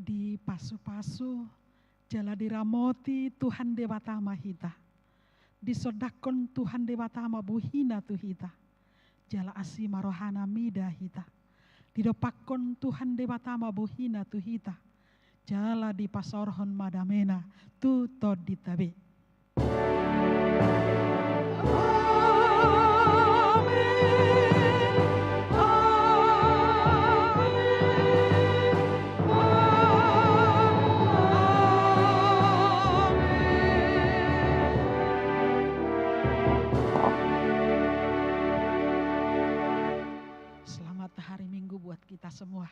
Dipasupasu jala diramoti Tuhan Debata ma hita. Disondangkon Tuhan Debata ma bohina tu hita, jala asi ma rohana mida hita. Didompakkon Tuhan Debata ma bohina tu hita, jala dipasaorhon ma damena tu tondinta be. Selamat hari Minggu buat kita semua.